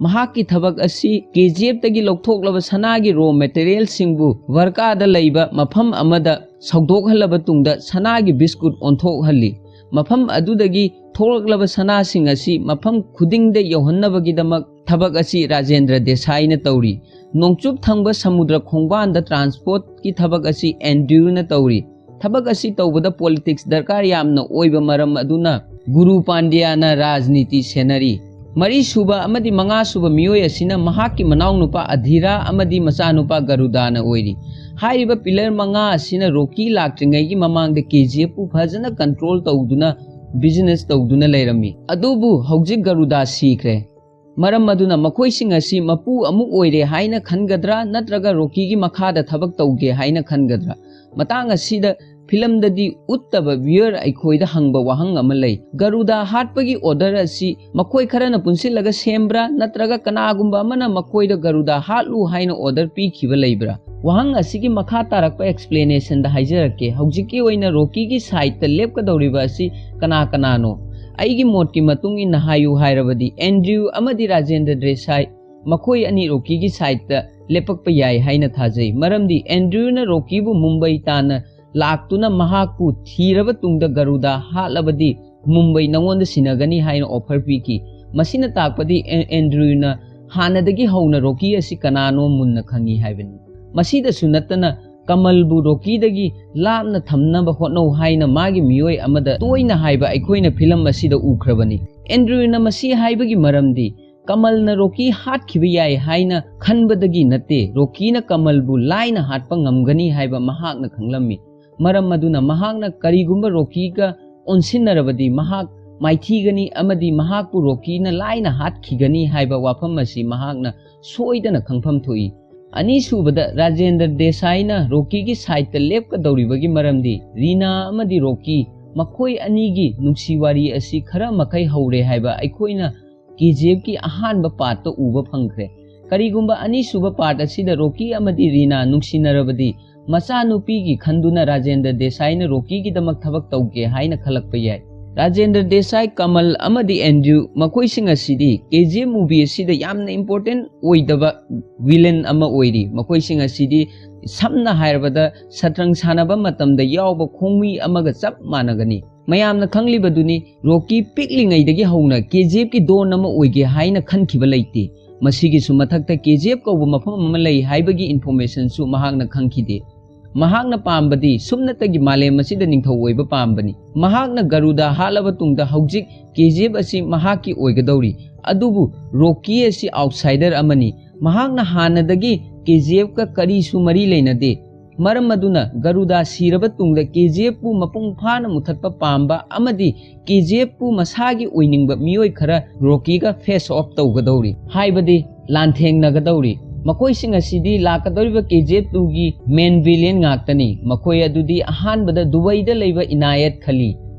ꯃꯍꯥꯛꯀꯤ ꯊꯕꯛ ꯑꯁꯤ ꯀꯦ ꯖꯤ ꯑꯦꯐꯇꯒꯤ ꯂꯧꯊꯣꯛꯂꯕ ꯁꯅꯥꯒꯤ ꯔꯣ ꯃꯦꯇꯔꯤꯌꯦꯜꯁꯤꯡꯕꯨ ꯚꯔꯀꯥꯗ ꯂꯩꯕ ꯃꯐꯝ ꯑꯃꯗ ꯁꯧꯗꯣꯛꯍꯜꯂꯕ ꯇꯨꯡꯗ ꯁꯅꯥꯒꯤ ꯕꯤꯁꯀꯨꯠ ꯑꯣꯟꯊꯣꯛꯍꯜꯂꯤ꯫ ꯃꯐꯝ ꯑꯗꯨꯗꯒꯤ ꯊꯣꯛꯂꯛꯂꯕ ꯁꯅꯥꯁꯤꯡ ꯑꯁꯤ ꯃꯐꯝ ꯈꯨꯗꯤꯡꯗ ꯌꯧꯍꯟꯅꯕꯒꯤꯗꯃꯛ ꯊꯕꯛ ꯑꯁꯤ ꯔꯥꯖꯦꯟꯗ꯭ꯔ ꯗꯦꯁꯥꯏꯅ ꯇꯧꯔꯤ꯫ ꯅꯣꯡꯆꯨꯞ ꯊꯪꯕ ꯁꯃꯨꯗ꯭ꯔ ꯈꯣꯡꯕꯥꯟꯗ ꯇ꯭ꯔꯥꯟꯁꯄꯣꯔꯠꯀꯤ ꯊꯕꯛ ꯑꯁꯤ ꯑꯦꯟꯗ꯭ꯔꯤꯌꯨꯅ ꯇꯧꯔꯤ꯫ ꯊꯕꯛ ꯑꯁꯤ ꯇꯧꯕꯗ ꯄꯣꯂꯤꯇꯤꯛꯁ ꯗꯔꯀꯥꯔ ꯌꯥꯝꯅ ꯑꯣꯏꯕ ꯃꯔꯝ ꯑꯗꯨꯅ ꯒꯨꯔꯨ ꯄꯥꯟꯗ꯭ꯌꯥꯅ ꯔꯥꯖꯅꯤꯇꯤ ꯁꯦꯟꯅꯔꯤ꯫ ꯃꯔꯤꯁꯨꯕ ꯑꯃꯗꯤ ꯃꯉꯥꯁꯨꯕ ꯃꯤꯑꯣꯏ ꯑꯁꯤꯅ ꯃꯍꯥꯛꯀꯤ ꯃꯅꯥꯎꯅꯨꯄꯥ ꯑꯙꯤꯔꯥ ꯑꯃꯗꯤ ꯃꯆꯥꯅꯨꯄꯥ ꯒꯔꯨꯗꯥꯅ ꯑꯣꯏꯔꯤ꯫ ꯍꯥꯏꯔꯤꯕ ꯄꯤꯂꯔ ꯃꯉꯥ ꯑꯁꯤꯅ ꯔꯣꯀꯤ ꯂꯥꯛꯇ꯭ꯔꯤꯉꯩꯒꯤ ꯃꯃꯥꯡꯗ ꯀꯦ ꯖꯤ ꯑꯦꯐꯄꯨ ꯐꯖꯅ ꯀꯟꯇ꯭ꯔꯣꯜ ꯇꯧꯗꯨꯅ ꯕꯤꯖꯤꯅꯦꯁ ꯇꯧꯗꯨꯅ ꯂꯩꯔꯝꯃꯤ꯫ ꯑꯗꯨꯕꯨ ꯍꯧꯖꯤꯛ ꯒꯔꯨꯗꯥ ꯁꯤꯈ꯭ꯔꯦ꯫ ꯃꯔꯝ ꯑꯗꯨꯅ ꯃꯈꯣꯏꯁꯤꯡ ꯑꯁꯤ ꯃꯄꯨ ꯑꯃꯨꯛ ꯑꯣꯏꯔꯦ ꯍꯥꯏꯅ ꯈꯟꯒꯗ꯭ꯔꯥ, ꯅꯠꯇ꯭ꯔꯒ ꯔꯣꯀꯤꯒꯤ ꯃꯈꯥꯗ ꯊꯕꯛ ꯇꯧꯒꯦ ꯍꯥꯏꯅ ꯈꯟꯒꯗ꯭ꯔꯥ? ꯃꯇꯥꯡ ꯑꯁꯤꯗ ꯐꯤꯂꯝꯗꯗꯤ ꯎꯠꯇꯕ ꯚ꯭ꯌꯨꯌꯔ ꯑꯩꯈꯣꯏꯗ ꯍꯪꯕ ꯋꯥꯍꯪ ꯑꯃ ꯂꯩ꯫ ꯒꯔꯨꯗꯥ ꯍꯥꯠꯄꯒꯤ ꯑꯣꯔꯗꯔ ꯑꯁꯤ ꯃꯈꯣꯏ ꯈꯔꯅ ꯄꯨꯟꯁꯤꯜꯂꯒ ꯁꯦꯝꯕ꯭ꯔꯥ, ꯅꯠꯇ꯭ꯔꯒ ꯀꯅꯥꯒꯨꯝꯕ ꯑꯃꯅ ꯃꯈꯣꯏꯗ ꯒꯔꯨꯗꯥ ꯍꯥꯠꯂꯨ ꯍꯥꯏꯅ ꯑꯣꯔꯗꯔ ꯄꯤꯈꯤꯕ ꯂꯩꯕ꯭ꯔꯥ? ꯋꯥꯍꯪ ꯑꯁꯤꯒꯤ ꯃꯈꯥ ꯇꯥꯔꯛꯄ ꯑꯦꯛꯁꯄ꯭ꯂꯦꯅꯦꯁꯟꯗ ꯍꯥꯏꯖꯔꯛꯀꯦ꯫ ꯍꯧꯖꯤꯛꯀꯤ ꯑꯣꯏꯅ ꯔꯣꯀꯤꯒꯤ ꯁꯥꯏꯠꯇ ꯂꯦꯞꯀꯗꯧꯔꯤꯕ ꯑꯁꯤ ꯀꯅꯥ ꯀꯅꯥꯅꯣ? ꯑꯩꯒꯤ ꯃꯣꯠꯀꯤ ꯃꯇꯨꯡ ꯏꯟꯅ ꯍꯥꯏꯌꯨ ꯍꯥꯏꯔꯕꯗꯤ ꯑꯦꯟꯗ꯭ꯔꯤꯌꯨ ꯑꯃꯗꯤ ꯔꯥꯖꯦꯟꯗ꯭ꯔ ꯗꯦꯁꯥꯏ ꯃꯈꯣꯏ ꯑꯅꯤ ꯔꯣꯀꯤꯒꯤ ꯁꯥꯏꯠꯇ ꯂꯦꯞꯄꯛꯄ ꯌꯥꯏ ꯍꯥꯏꯅ ꯊꯥꯖꯩ꯫ ꯃꯔꯝꯗꯤ ꯑꯦꯟꯗ꯭ꯔꯌꯨꯅ ꯔꯣꯀꯤꯕꯨ ꯃꯨꯝꯕꯩ ꯇꯥꯟꯅ ꯂꯥꯛꯇꯨꯅ ꯃꯍꯥꯛꯄꯨ ꯊꯤꯔꯕ ꯇꯨꯡꯗ ꯒꯔꯨꯗꯥ ꯍꯥꯠꯂꯕꯗꯤ ꯃꯨꯝꯕꯩ ꯅꯉꯣꯟꯗ ꯁꯤꯟꯅꯒꯅꯤ ꯍꯥꯏꯅ ꯑꯣꯐꯔ ꯄꯤꯈꯤ꯫ ꯃꯁꯤꯅ ꯇꯥꯛꯄꯗꯤ ꯑꯦ-, ꯑꯦꯟꯗ꯭ꯔꯌꯨꯅ ꯍꯥꯟꯅꯗꯒꯤ ꯍꯧꯅ ꯔꯣꯀꯤ ꯑꯁꯤ ꯀꯅꯥꯅꯣ ꯃꯨꯟꯅ ꯈꯪꯏ ꯍꯥꯏꯕꯅꯤ꯫ ꯃꯁꯤꯗꯁꯨ ꯅꯠꯇꯅ ꯀꯃꯜꯕꯨ ꯔꯣꯀꯤꯗꯒꯤ ꯂꯥꯞꯅ ꯊꯝꯅꯕ ꯍꯣꯠꯅꯧ ꯍꯥꯏꯅ ꯃꯥꯒꯤ ꯃꯤꯑꯣꯏ ꯑꯃꯗ ꯇꯣꯏꯅ ꯍꯥꯏꯕ ꯑꯩꯈꯣꯏꯅ ꯐꯤꯂꯝ ꯑꯁꯤꯗ ꯎꯈ꯭ꯔꯕꯅꯤ꯫ ꯑꯦꯟꯗ꯭ꯔꯌꯨꯅ ꯃꯁꯤ ꯍꯥꯏꯕꯒꯤ ꯃꯔꯝꯗꯤ ꯀꯃꯜꯅ ꯔꯣꯀꯤ ꯍꯥꯠꯈꯤꯕ ꯌꯥꯏ ꯍꯥꯏꯅ ꯈꯟꯕꯗꯒꯤ ꯅꯠꯇꯦ, ꯔꯣꯀꯤꯅ ꯀꯃꯜꯕꯨ ꯂꯥꯏꯅ ꯍꯥꯠꯄ ꯉꯝꯒꯅꯤ ꯍꯥꯏꯕ ꯃꯍꯥꯛꯅ ꯈꯪꯂꯝꯃꯤ꯫ ꯃꯔꯝ ꯑꯗꯨꯅ ꯃꯍꯥꯛꯅ ꯀꯔꯤꯒꯨꯝꯕ ꯔꯣꯀꯤꯒ ꯑꯣꯟꯁꯤꯟꯅꯔꯕꯗꯤ ꯃꯍꯥꯛ ꯃꯥꯏꯊꯤꯒꯅꯤ ꯑꯃꯗꯤ ꯃꯍꯥꯛꯄꯨ ꯔꯣꯀꯤꯅ ꯂꯥꯏꯅ ꯍꯥꯠꯈꯤꯒꯅꯤ ꯍꯥꯏꯕ ꯋꯥꯐꯝ ꯑꯁꯤ ꯃꯍꯥꯛꯅ ꯁꯣꯏꯗꯅ ꯈꯪꯐꯝ ꯊꯣꯛꯏ꯫ ꯑꯅꯤꯁꯨꯕꯗ, ꯔꯥꯖꯦꯟꯗ꯭ꯔ ꯗꯦꯁꯥꯏꯅ ꯔꯣꯀꯤꯒꯤ ꯁꯥꯏꯠꯇ ꯂꯦꯞꯀꯗꯧꯔꯤꯕꯒꯤ ꯃꯔꯝꯗꯤ ꯔꯤꯅꯥ ꯑꯃꯗꯤ ꯔꯣꯀꯤ ꯃꯈꯣꯏ ꯑꯅꯤꯒꯤ ꯅꯨꯡꯁꯤ ꯋꯥꯔꯤ ꯑꯁꯤ ꯈꯔ ꯃꯈꯩ ꯍꯧꯔꯦ ꯍꯥꯏꯕ ꯑꯩꯈꯣꯏꯅ ꯀꯦ ꯖꯤ ꯑꯦꯐꯀꯤ ꯑꯍꯥꯟꯕ ꯄꯥꯔꯠꯇ ꯎꯕ ꯐꯪꯈ꯭ꯔꯦ꯫ ꯀꯔꯤꯒꯨꯝꯕ ꯑꯅꯤꯁꯨꯕ ꯄꯥꯔꯠ ꯑꯁꯤꯗ ꯔꯣꯀꯤ ꯑꯃꯗꯤ ꯔꯤꯅꯥ ꯅꯨꯡꯁꯤꯅꯔꯕꯗꯤ, ꯃꯆꯥꯅꯨꯄꯤꯒꯤ ꯈꯟꯗꯨꯅ ꯔꯥꯖꯦꯟꯗ꯭ꯔ ꯗꯦꯁꯥꯏꯅ ꯔꯣꯀꯤꯒꯤꯗꯃꯛ ꯊꯕꯛ ꯇꯧꯒꯦ ꯍꯥꯏꯅ ꯈꯜꯂꯛꯄ ꯌꯥꯏ꯫ ꯔꯥꯖꯦꯟꯗ꯭ꯔ ꯗꯦꯁꯥꯏ, ꯀꯃꯜ ꯑꯃꯗꯤ ꯑꯦꯟꯗ꯭ꯔꯌꯨ, ꯃꯈꯣꯏꯁꯤꯡ ꯑꯁꯤꯗꯤ ꯀꯦ ꯖꯤ ꯑꯦꯐ ꯃꯨꯚꯤ ꯑꯁꯤꯗ ꯌꯥꯝꯅ ꯏꯝꯄꯣꯔꯇꯦꯟ ꯑꯣꯏꯗꯕ ꯚꯤꯂꯦꯟ ꯑꯃ ꯑꯣꯏꯔꯤ꯫ ꯃꯈꯣꯏꯁꯤꯡ ꯑꯁꯤꯗꯤ ꯁꯝꯅ ꯍꯥꯏꯔꯕꯗ ꯁꯠꯔꯪ ꯁꯥꯟꯅꯕ ꯃꯇꯝꯗ ꯌꯥꯎꯕ ꯈꯣꯡꯃꯤ ꯑꯃꯒ ꯆꯞ ꯃꯥꯟꯅꯒꯅꯤ꯫ ꯃꯌꯥꯝꯅ ꯈꯪꯂꯤꯕꯗꯨꯅꯤ, ꯔꯣꯀꯤ ꯄꯤꯛꯂꯤꯉꯩꯗꯒꯤ ꯍꯧꯅ ꯀꯦ ꯖꯤ ꯑꯦꯐꯀꯤ ꯗꯣꯟ ꯑꯃ ꯑꯣꯏꯒꯦ ꯍꯥꯏꯅ ꯈꯟꯈꯤꯕ ꯂꯩꯇꯦ꯫ ꯃꯁꯤꯒꯤꯁꯨ ꯃꯊꯛꯇ ꯀꯦ ꯖꯤ ꯑꯦꯐ ꯀꯧꯕ ꯃꯐꯝ ꯑꯃ ꯂꯩ ꯍꯥꯏꯕꯒꯤ ꯏꯟꯐꯣꯔꯃꯦꯁꯟꯁꯨ ꯃꯍꯥꯛꯅ ꯈꯪꯈꯤꯗꯦ꯫ ꯃꯍꯥꯛꯅ ꯄꯥꯝꯕꯗꯤ ꯁꯨꯞꯅꯇꯒꯤ ꯃꯥꯂꯦꯝ ꯑꯁꯤꯗ ꯅꯤꯡꯊꯧ ꯑꯣꯏꯕ ꯄꯥꯝꯕꯅꯤ꯫ ꯃꯍꯥꯛꯅ ꯒꯔꯨꯗ ꯍꯥꯠꯂꯕ ꯇꯨꯡꯗ ꯍꯧꯖꯤꯛ ꯀꯦ ꯖꯤ ꯑꯦꯐ ꯑꯁꯤ ꯃꯍꯥꯛꯀꯤ ꯑꯣꯏꯒꯗꯧꯔꯤ꯫ ꯑꯗꯨꯕꯨ ꯔꯣꯀꯤ ꯑꯁꯤ ꯑꯥꯎꯠꯁꯥꯏꯗꯔ ꯑꯃꯅꯤ꯫ ꯃꯍꯥꯛꯅ ꯍꯥꯟꯅꯗꯒꯤ ꯀꯦ ꯖꯤ ꯑꯦꯐꯀ ꯀꯔꯤꯁꯨ ꯃꯔꯤ ꯂꯩꯅꯗꯦ꯫ ꯃꯔꯝ ꯑꯗꯨꯅ ꯒꯔꯨꯗ ꯁꯤꯔꯕ ꯇꯨꯡꯗ ꯀꯦ ꯖꯤ ꯑꯦꯐꯄꯨ ꯃꯄꯨꯡ ꯐꯥꯅ ꯃꯨꯊꯠꯄ ꯄꯥꯝꯕ ꯑꯃꯗꯤ ꯀꯦ ꯖꯤ ꯑꯦꯐꯄꯨ ꯃꯁꯥꯒꯤ ꯑꯣꯏꯅꯤꯡꯕ ꯃꯤꯑꯣꯏ ꯈꯔ ꯔꯣꯀꯤꯒ ꯐꯦꯁ ꯑꯣꯐ ꯇꯧꯒꯗꯧꯔꯤ, ꯍꯥꯏꯕꯗꯤ ꯂꯥꯟꯊꯦꯡꯅꯒꯗꯧꯔꯤ꯫ ꯃꯈꯣꯏꯁꯤꯡ ꯑꯁꯤꯗꯤ ꯂꯥꯛꯀꯗꯧꯔꯤꯕ ꯀꯦ ꯖꯤ ꯑꯦꯐ ꯇꯨꯒꯤ ꯃꯦꯟ ꯚꯤꯂꯤꯌꯟ ꯉꯥꯛꯇꯅꯤ꯫ ꯃꯈꯣꯏ ꯑꯗꯨꯗꯤ ꯑꯍꯥꯟꯕꯗ ꯗꯨꯕꯩꯗ ꯂꯩꯕ ꯏꯅꯥꯌꯠ ꯈꯂꯤ,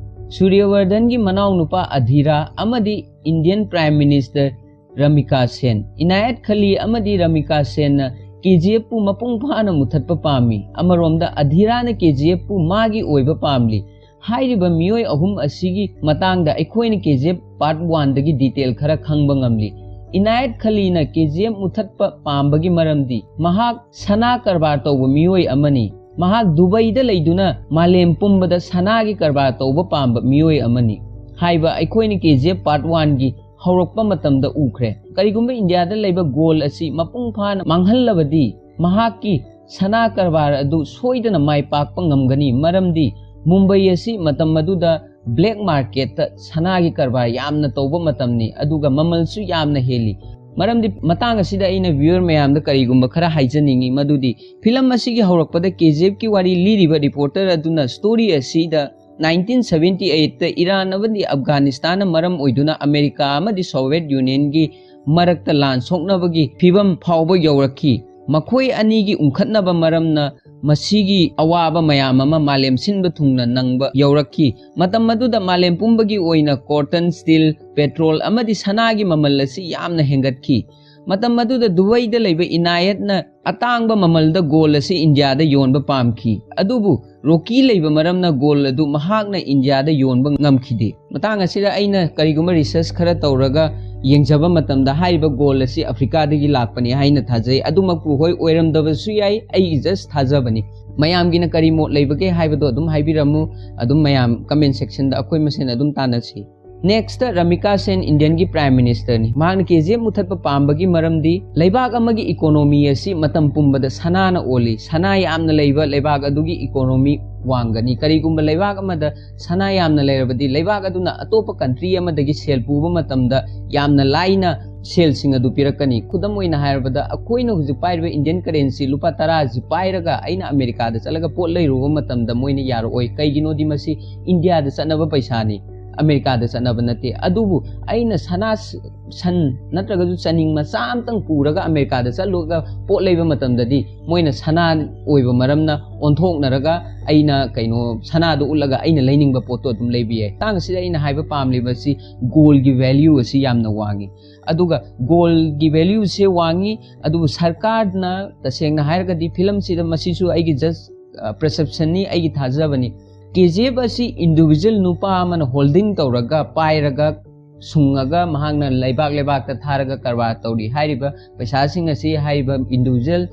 ꯁꯨꯔ꯭ꯌꯋꯔꯙꯟꯒꯤ ꯃꯅꯥꯎꯅꯨꯄꯥ ꯑꯙꯤꯔꯥ ꯑꯃꯗꯤ ꯏꯟꯗꯤꯌꯟ ꯄ꯭ꯔꯥꯏꯝ ꯃꯤꯅꯤꯁꯇꯔ ꯔꯥꯃꯤꯀꯥ ꯁꯦꯟ꯫ ꯏꯅꯥꯌꯠ ꯈꯂꯤ ꯑꯃꯗꯤ ꯔꯥꯃꯤꯀꯥ ꯁꯦꯟꯅ ꯀꯦ ꯖꯤ ꯑꯦꯐꯄꯨ ꯃꯄꯨꯡ ꯐꯥꯅ ꯃꯨꯊꯠꯄ ꯄꯥꯝꯃꯤ꯫ ꯑꯃꯔꯣꯝꯗ ꯑꯙꯤꯔꯥꯅ ꯀꯦ ꯖꯤ ꯑꯦꯐꯄꯨ ꯃꯥꯒꯤ ꯑꯣꯏꯕ ꯄꯥꯝꯂꯤ꯫ ꯍꯥꯏꯔꯤꯕ ꯃꯤꯑꯣꯏ ꯑꯍꯨꯝ ꯑꯁꯤꯒꯤ ꯃꯇꯥꯡꯗ ꯑꯩꯈꯣꯏꯅ ꯀꯦ ꯖꯤ ꯑꯦꯐ ꯄꯥꯔꯠ ꯋꯥꯟꯗꯒꯤ ꯗꯤꯇꯦꯜ ꯈꯔ ꯈꯪꯕ ꯉꯝꯂꯤ꯫ ꯏꯅꯥꯌꯠ ꯈꯂꯤꯅ ꯀꯦ ꯖꯤ ꯑꯦꯐ ꯃꯨꯊꯠꯄ ꯄꯥꯝꯕꯒꯤ ꯃꯔꯝꯗꯤ ꯃꯍꯥꯛ ꯁꯅꯥ ꯀꯔꯕꯥꯔ ꯇꯧꯕ ꯃꯤꯑꯣꯏ ꯑꯃꯅꯤ꯫ ꯃꯍꯥꯛ ꯗꯨꯕꯩꯗ ꯂꯩꯗꯨꯅ ꯃꯥꯂꯦꯝ ꯄꯨꯝꯕꯗ ꯁꯅꯥꯒꯤ ꯀꯔꯕꯥꯔ ꯇꯧꯕ ꯄꯥꯝꯕ ꯃꯤꯑꯣꯏ ꯑꯃꯅꯤ ꯍꯥꯏꯕ ꯑꯩꯈꯣꯏꯅ ꯀꯦ ꯖꯤ ꯑꯦꯐ ꯄꯥꯔꯠ ꯋꯥꯟꯒꯤ ꯍꯧꯔꯛꯄ ꯃꯇꯝꯗ ꯎꯈ꯭ꯔꯦ꯫ ꯀꯔꯤꯒꯨꯝꯕ ꯏꯟꯗꯤꯌꯥꯗ ꯂꯩꯕ ꯒꯣꯜ ꯑꯁꯤ ꯃꯄꯨꯡ ꯐꯥꯅ ꯃꯥꯡꯍꯜꯂꯕꯗꯤ ꯃꯍꯥꯛꯀꯤ ꯁꯅꯥ ꯀꯔꯕꯥꯔ ꯑꯗꯨ ꯁꯣꯏꯗꯅ ꯃꯥꯏ ꯄꯥꯛꯄ ꯉꯝꯒꯅꯤ, ꯃꯔꯝꯗꯤ ꯃꯨꯝꯕꯩ ꯑꯁꯤ ꯃꯇꯝ ꯑꯗꯨꯗ ꯕ꯭ꯂꯦꯛ ꯃꯥꯔꯀꯦꯠꯇ ꯁꯅꯥꯒꯤ ꯀꯔꯕꯥꯔ ꯌꯥꯝꯅ ꯇꯧꯕ ꯃꯇꯝꯅꯤ, ꯑꯗꯨꯒ ꯃꯃꯜꯁꯨ ꯌꯥꯝꯅ ꯍꯦꯜꯂꯤ꯫ ꯃꯔꯝꯗꯤ ꯃꯇꯥꯡ ꯑꯁꯤꯗ ꯑꯩꯅ ꯚ꯭ꯌꯨꯋꯔ ꯃꯌꯥꯝꯗ ꯀꯔꯤꯒꯨꯝꯕ ꯈꯔ ꯍꯥꯏꯖꯅꯤꯡꯉꯤ, ꯃꯗꯨꯗꯤ ꯐꯤꯂꯝ ꯑꯁꯤꯒꯤ ꯍꯧꯔꯛꯄꯗ ꯀꯦ ꯖꯤ ꯑꯦꯐꯀꯤ ꯋꯥꯔꯤ ꯂꯤꯔꯤꯕ ꯔꯤꯄꯣꯔꯇꯔ ꯑꯗꯨꯅ ꯁ꯭ꯇꯣꯔꯤ ꯑꯁꯤꯗ ꯅꯥꯏꯟꯇꯤꯟ ꯁꯚꯦꯟꯇꯤ ꯑꯩꯠꯇ ꯏꯔꯥꯟ ꯑꯃꯗꯤ ꯑꯐꯒꯥꯅꯤꯁꯇꯥꯟꯅ ꯃꯔꯝ ꯑꯣꯏꯗꯨꯅ ꯑꯃꯦꯔꯤꯀꯥ ꯑꯃꯗꯤ ꯁꯣꯚꯤꯌꯦꯠ ꯌꯨꯅꯤꯌꯟꯒꯤ ꯃꯔꯛꯇ ꯂꯥꯟ ꯁꯣꯛꯅꯕꯒꯤ ꯐꯤꯕꯝ ꯐꯥꯎꯕ ꯌꯧꯔꯛꯈꯤ꯫ ꯃꯈꯣꯏ ꯑꯅꯤꯒꯤ ꯎꯪꯈꯠꯅꯕ ꯃꯔꯝꯅ ꯃꯁꯤꯒꯤ ꯑꯋꯥꯕ ꯃꯌꯥꯝ ꯑꯃ ꯃꯥꯂꯦꯝ ꯁꯤꯟꯕ ꯊꯨꯡꯅ ꯅꯪꯕ ꯌꯧꯔꯛꯈꯤ꯫ ꯃꯇꯝ ꯑꯗꯨꯗ ꯃꯥꯂꯦꯝ ꯄꯨꯝꯕꯒꯤ ꯑꯣꯏꯅ ꯀꯣꯇꯟ, ꯁ꯭ꯇꯤꯜ, ꯄꯦꯇ꯭ꯔꯣꯜ ꯑꯃꯗꯤ ꯁꯅꯥꯒꯤ ꯃꯃꯜ ꯑꯁꯤ ꯌꯥꯝꯅ ꯍꯦꯟꯒꯠꯈꯤ꯫ ꯃꯇꯝ ꯑꯗꯨꯗ ꯗꯨꯕꯩꯗ ꯂꯩꯕ ꯏꯅꯥꯌꯠꯅ ꯑꯇꯥꯡꯕ ꯃꯃꯜꯗ ꯒꯣꯜ ꯑꯁꯤ ꯏꯟꯗꯤꯌꯥꯗ ꯌꯣꯟꯕ ꯄꯥꯝꯈꯤ, ꯑꯗꯨꯕꯨ ꯔꯣꯀꯤ ꯂꯩꯕ ꯃꯔꯝꯅ ꯒꯣꯜ ꯑꯗꯨ ꯃꯍꯥꯛꯅ ꯏꯟꯗꯤꯌꯥꯗ ꯌꯣꯟꯕ ꯉꯝꯈꯤꯗꯦ꯫ ꯃꯇꯥꯡ ꯑꯁꯤꯗ ꯑꯩꯅ ꯀꯔꯤꯒꯨꯝꯕ ꯔꯤꯁꯔꯁ ꯈꯔ ꯇꯧꯔꯒ ꯌꯦꯡꯖꯕ ꯃꯇꯝꯗ ꯍꯥꯏꯔꯤꯕ ꯒꯣꯜ ꯑꯁꯤ ꯑꯐ꯭ꯔꯤꯀꯥꯗꯒꯤ ꯂꯥꯛꯄꯅꯤ ꯍꯥꯏꯅ ꯊꯥꯖꯩ꯫ ꯑꯗꯨꯃꯛꯄꯨ ꯍꯣꯏ ꯑꯣꯏꯔꯝꯗꯕꯁꯨ ꯌꯥꯏ, ꯑꯩꯒꯤ ꯖꯁ ꯊꯥꯖꯕꯅꯤ꯫ ꯃꯌꯥꯝꯒꯤꯅ ꯀꯔꯤ ꯃꯣꯠ ꯂꯩꯕꯒꯦ ꯍꯥꯏꯕꯗꯣ ꯑꯗꯨꯝ ꯍꯥꯏꯕꯤꯔꯝꯃꯨ, ꯑꯗꯨꯝ ꯃꯌꯥꯝ ꯀꯃꯦꯟ ꯁꯦꯛꯁꯟꯗ ꯑꯩꯈꯣꯏ ꯃꯁꯦꯟ ꯑꯗꯨꯝ ꯇꯥꯟꯅꯁꯤ꯫ ꯅꯦꯛꯁꯇ ꯔꯥꯃꯤꯀꯥ ꯁꯦꯟ, ꯏꯟꯗꯤꯌꯟꯒꯤ ꯄ꯭ꯔꯥꯏꯝ ꯃꯤꯅꯤꯁꯇꯔꯅꯤ꯫ ꯃꯍꯥꯛꯅ ꯀꯦ ꯖꯤ ꯑꯦꯐ ꯃꯨꯊꯠꯄ ꯄꯥꯝꯕꯒꯤ ꯃꯔꯝꯗꯤ ꯂꯩꯕꯥꯛ ꯑꯃꯒꯤ ꯏꯀꯣꯅꯣꯃꯤ ꯑꯁꯤ ꯃꯇꯝ ꯄꯨꯝꯕꯗ ꯁꯅꯥꯅ ꯑꯣꯜꯂꯤ꯫ ꯁꯅꯥ ꯌꯥꯝꯅ ꯂꯩꯕ ꯂꯩꯕꯥꯛ ꯑꯗꯨꯒꯤ ꯏꯀꯣꯅꯣꯃꯤ ꯋꯥꯡꯒꯅꯤ꯫ ꯀꯔꯤꯒꯨꯝꯕ ꯂꯩꯕꯥꯛ ꯑꯃꯗ ꯁꯅꯥ ꯌꯥꯝꯅ ꯂꯩꯔꯕꯗꯤ ꯂꯩꯕꯥꯛ ꯑꯗꯨꯅ ꯑꯇꯣꯞꯄ ꯀꯟꯇ꯭ꯔꯤ ꯑꯃꯗꯒꯤ ꯁꯦꯜ ꯄꯨꯕ ꯃꯇꯝꯗ ꯌꯥꯝꯅ ꯂꯥꯏꯅ ꯁꯦꯜꯁꯤꯡ ꯑꯗꯨ ꯄꯤꯔꯛꯀꯅꯤ꯫ ꯈꯨꯗꯝ ꯑꯣꯏꯅ ꯍꯥꯏꯔꯕꯗ, ꯑꯩꯈꯣꯏꯅ ꯍꯧꯖꯤꯛ ꯄꯥꯏꯔꯤꯕ ꯏꯟꯗꯤꯌꯟ ꯀꯔꯦꯟꯁꯤ ꯂꯨꯄꯥ ꯇꯔꯥꯁꯤ ꯄꯥꯏꯔꯒ ꯑꯩꯅ ꯑꯃꯦꯔꯤꯀꯥꯗ ꯆꯠꯂꯒ ꯄꯣꯠ ꯂꯩꯔꯨꯕ ꯃꯇꯝꯗ ꯃꯣꯏꯅ ꯌꯥꯔꯛꯑꯣꯏ꯫ ꯀꯩꯒꯤꯅꯣꯗꯤ ꯃꯁꯤ ꯏꯟꯗꯤꯌꯥꯗ ꯆꯠꯅꯕ ꯄꯩꯁꯥꯅꯤ, ꯑꯃꯦꯔꯤꯀꯥꯗ ꯆꯠꯅꯕ ꯅꯠꯇꯦ꯫ ꯑꯗꯨꯕꯨ ꯑꯩꯅ ꯁꯅꯥ ꯁꯟ ꯅꯠꯇ꯭ꯔꯒꯁꯨ ꯆꯅꯤꯡ ꯃꯆꯥ ꯑꯝꯇꯪ ꯄꯨꯔꯒ ꯑꯃꯦꯔꯤꯀꯥꯗ ꯆꯠꯂꯒ ꯄꯣꯠ ꯂꯩꯕ ꯃꯇꯝꯗꯗꯤ ꯃꯣꯏꯅ ꯁꯅꯥ ꯑꯣꯏꯕ ꯃꯔꯝꯅ ꯑꯣꯟꯊꯣꯛꯅꯔꯒ ꯑꯩꯅ ꯀꯩꯅꯣ ꯁꯅꯥꯗꯣ ꯎꯠꯂꯒ ꯑꯩꯅ ꯂꯩꯅꯤꯡꯕ ꯄꯣꯠꯇꯣ ꯑꯗꯨꯝ ꯂꯩꯕ ꯌꯥꯏ꯫ ꯃꯇꯥꯡ ꯑꯁꯤꯗ ꯑꯩꯅ ꯍꯥꯏꯕ ꯄꯥꯝꯂꯤꯕꯁꯤ ꯒꯣꯜꯒꯤ ꯚꯦꯂ꯭ꯌꯨ ꯑꯁꯤ ꯌꯥꯝꯅ ꯋꯥꯡꯉꯤ꯫ ꯑꯗꯨꯒ ꯒꯣꯜꯒꯤ ꯚꯦꯂ꯭ꯌꯨꯁꯦ ꯋꯥꯡꯉꯤ, ꯑꯗꯨꯕꯨ ꯁꯔꯀꯥꯔꯅ ꯇꯁꯦꯡꯅ ꯍꯥꯏꯔꯒꯗꯤ ꯐꯤꯂꯝꯁꯤꯗ, ꯃꯁꯤꯁꯨ ꯑꯩꯒꯤ ꯖꯁ ꯄ꯭ꯔꯁꯦꯞꯁꯟꯅꯤ, ꯑꯩꯒꯤ ꯊꯥꯖꯕꯅꯤ, ꯀꯦ ꯖꯤ ꯑꯦꯐ ꯑꯁꯤ ꯏꯟꯗꯤꯚꯤꯖꯨꯋꯦꯜ ꯅꯨꯄꯥ ꯑꯃꯅ ꯍꯣꯜꯗꯤꯡ ꯇꯧꯔꯒ, ꯄꯥꯏꯔꯒ, ꯁꯨꯡꯉꯒ ꯃꯍꯥꯛꯅ ꯂꯩꯕꯥꯛ ꯂꯩꯕꯥꯛꯇ ꯊꯥꯔꯒ ꯀꯔꯕꯥꯔ ꯇꯧꯔꯤ꯫ ꯍꯥꯏꯔꯤꯕ ꯄꯩꯁꯥꯁꯤꯡ ꯑꯁꯤ ꯍꯥꯏꯔꯤꯕ individual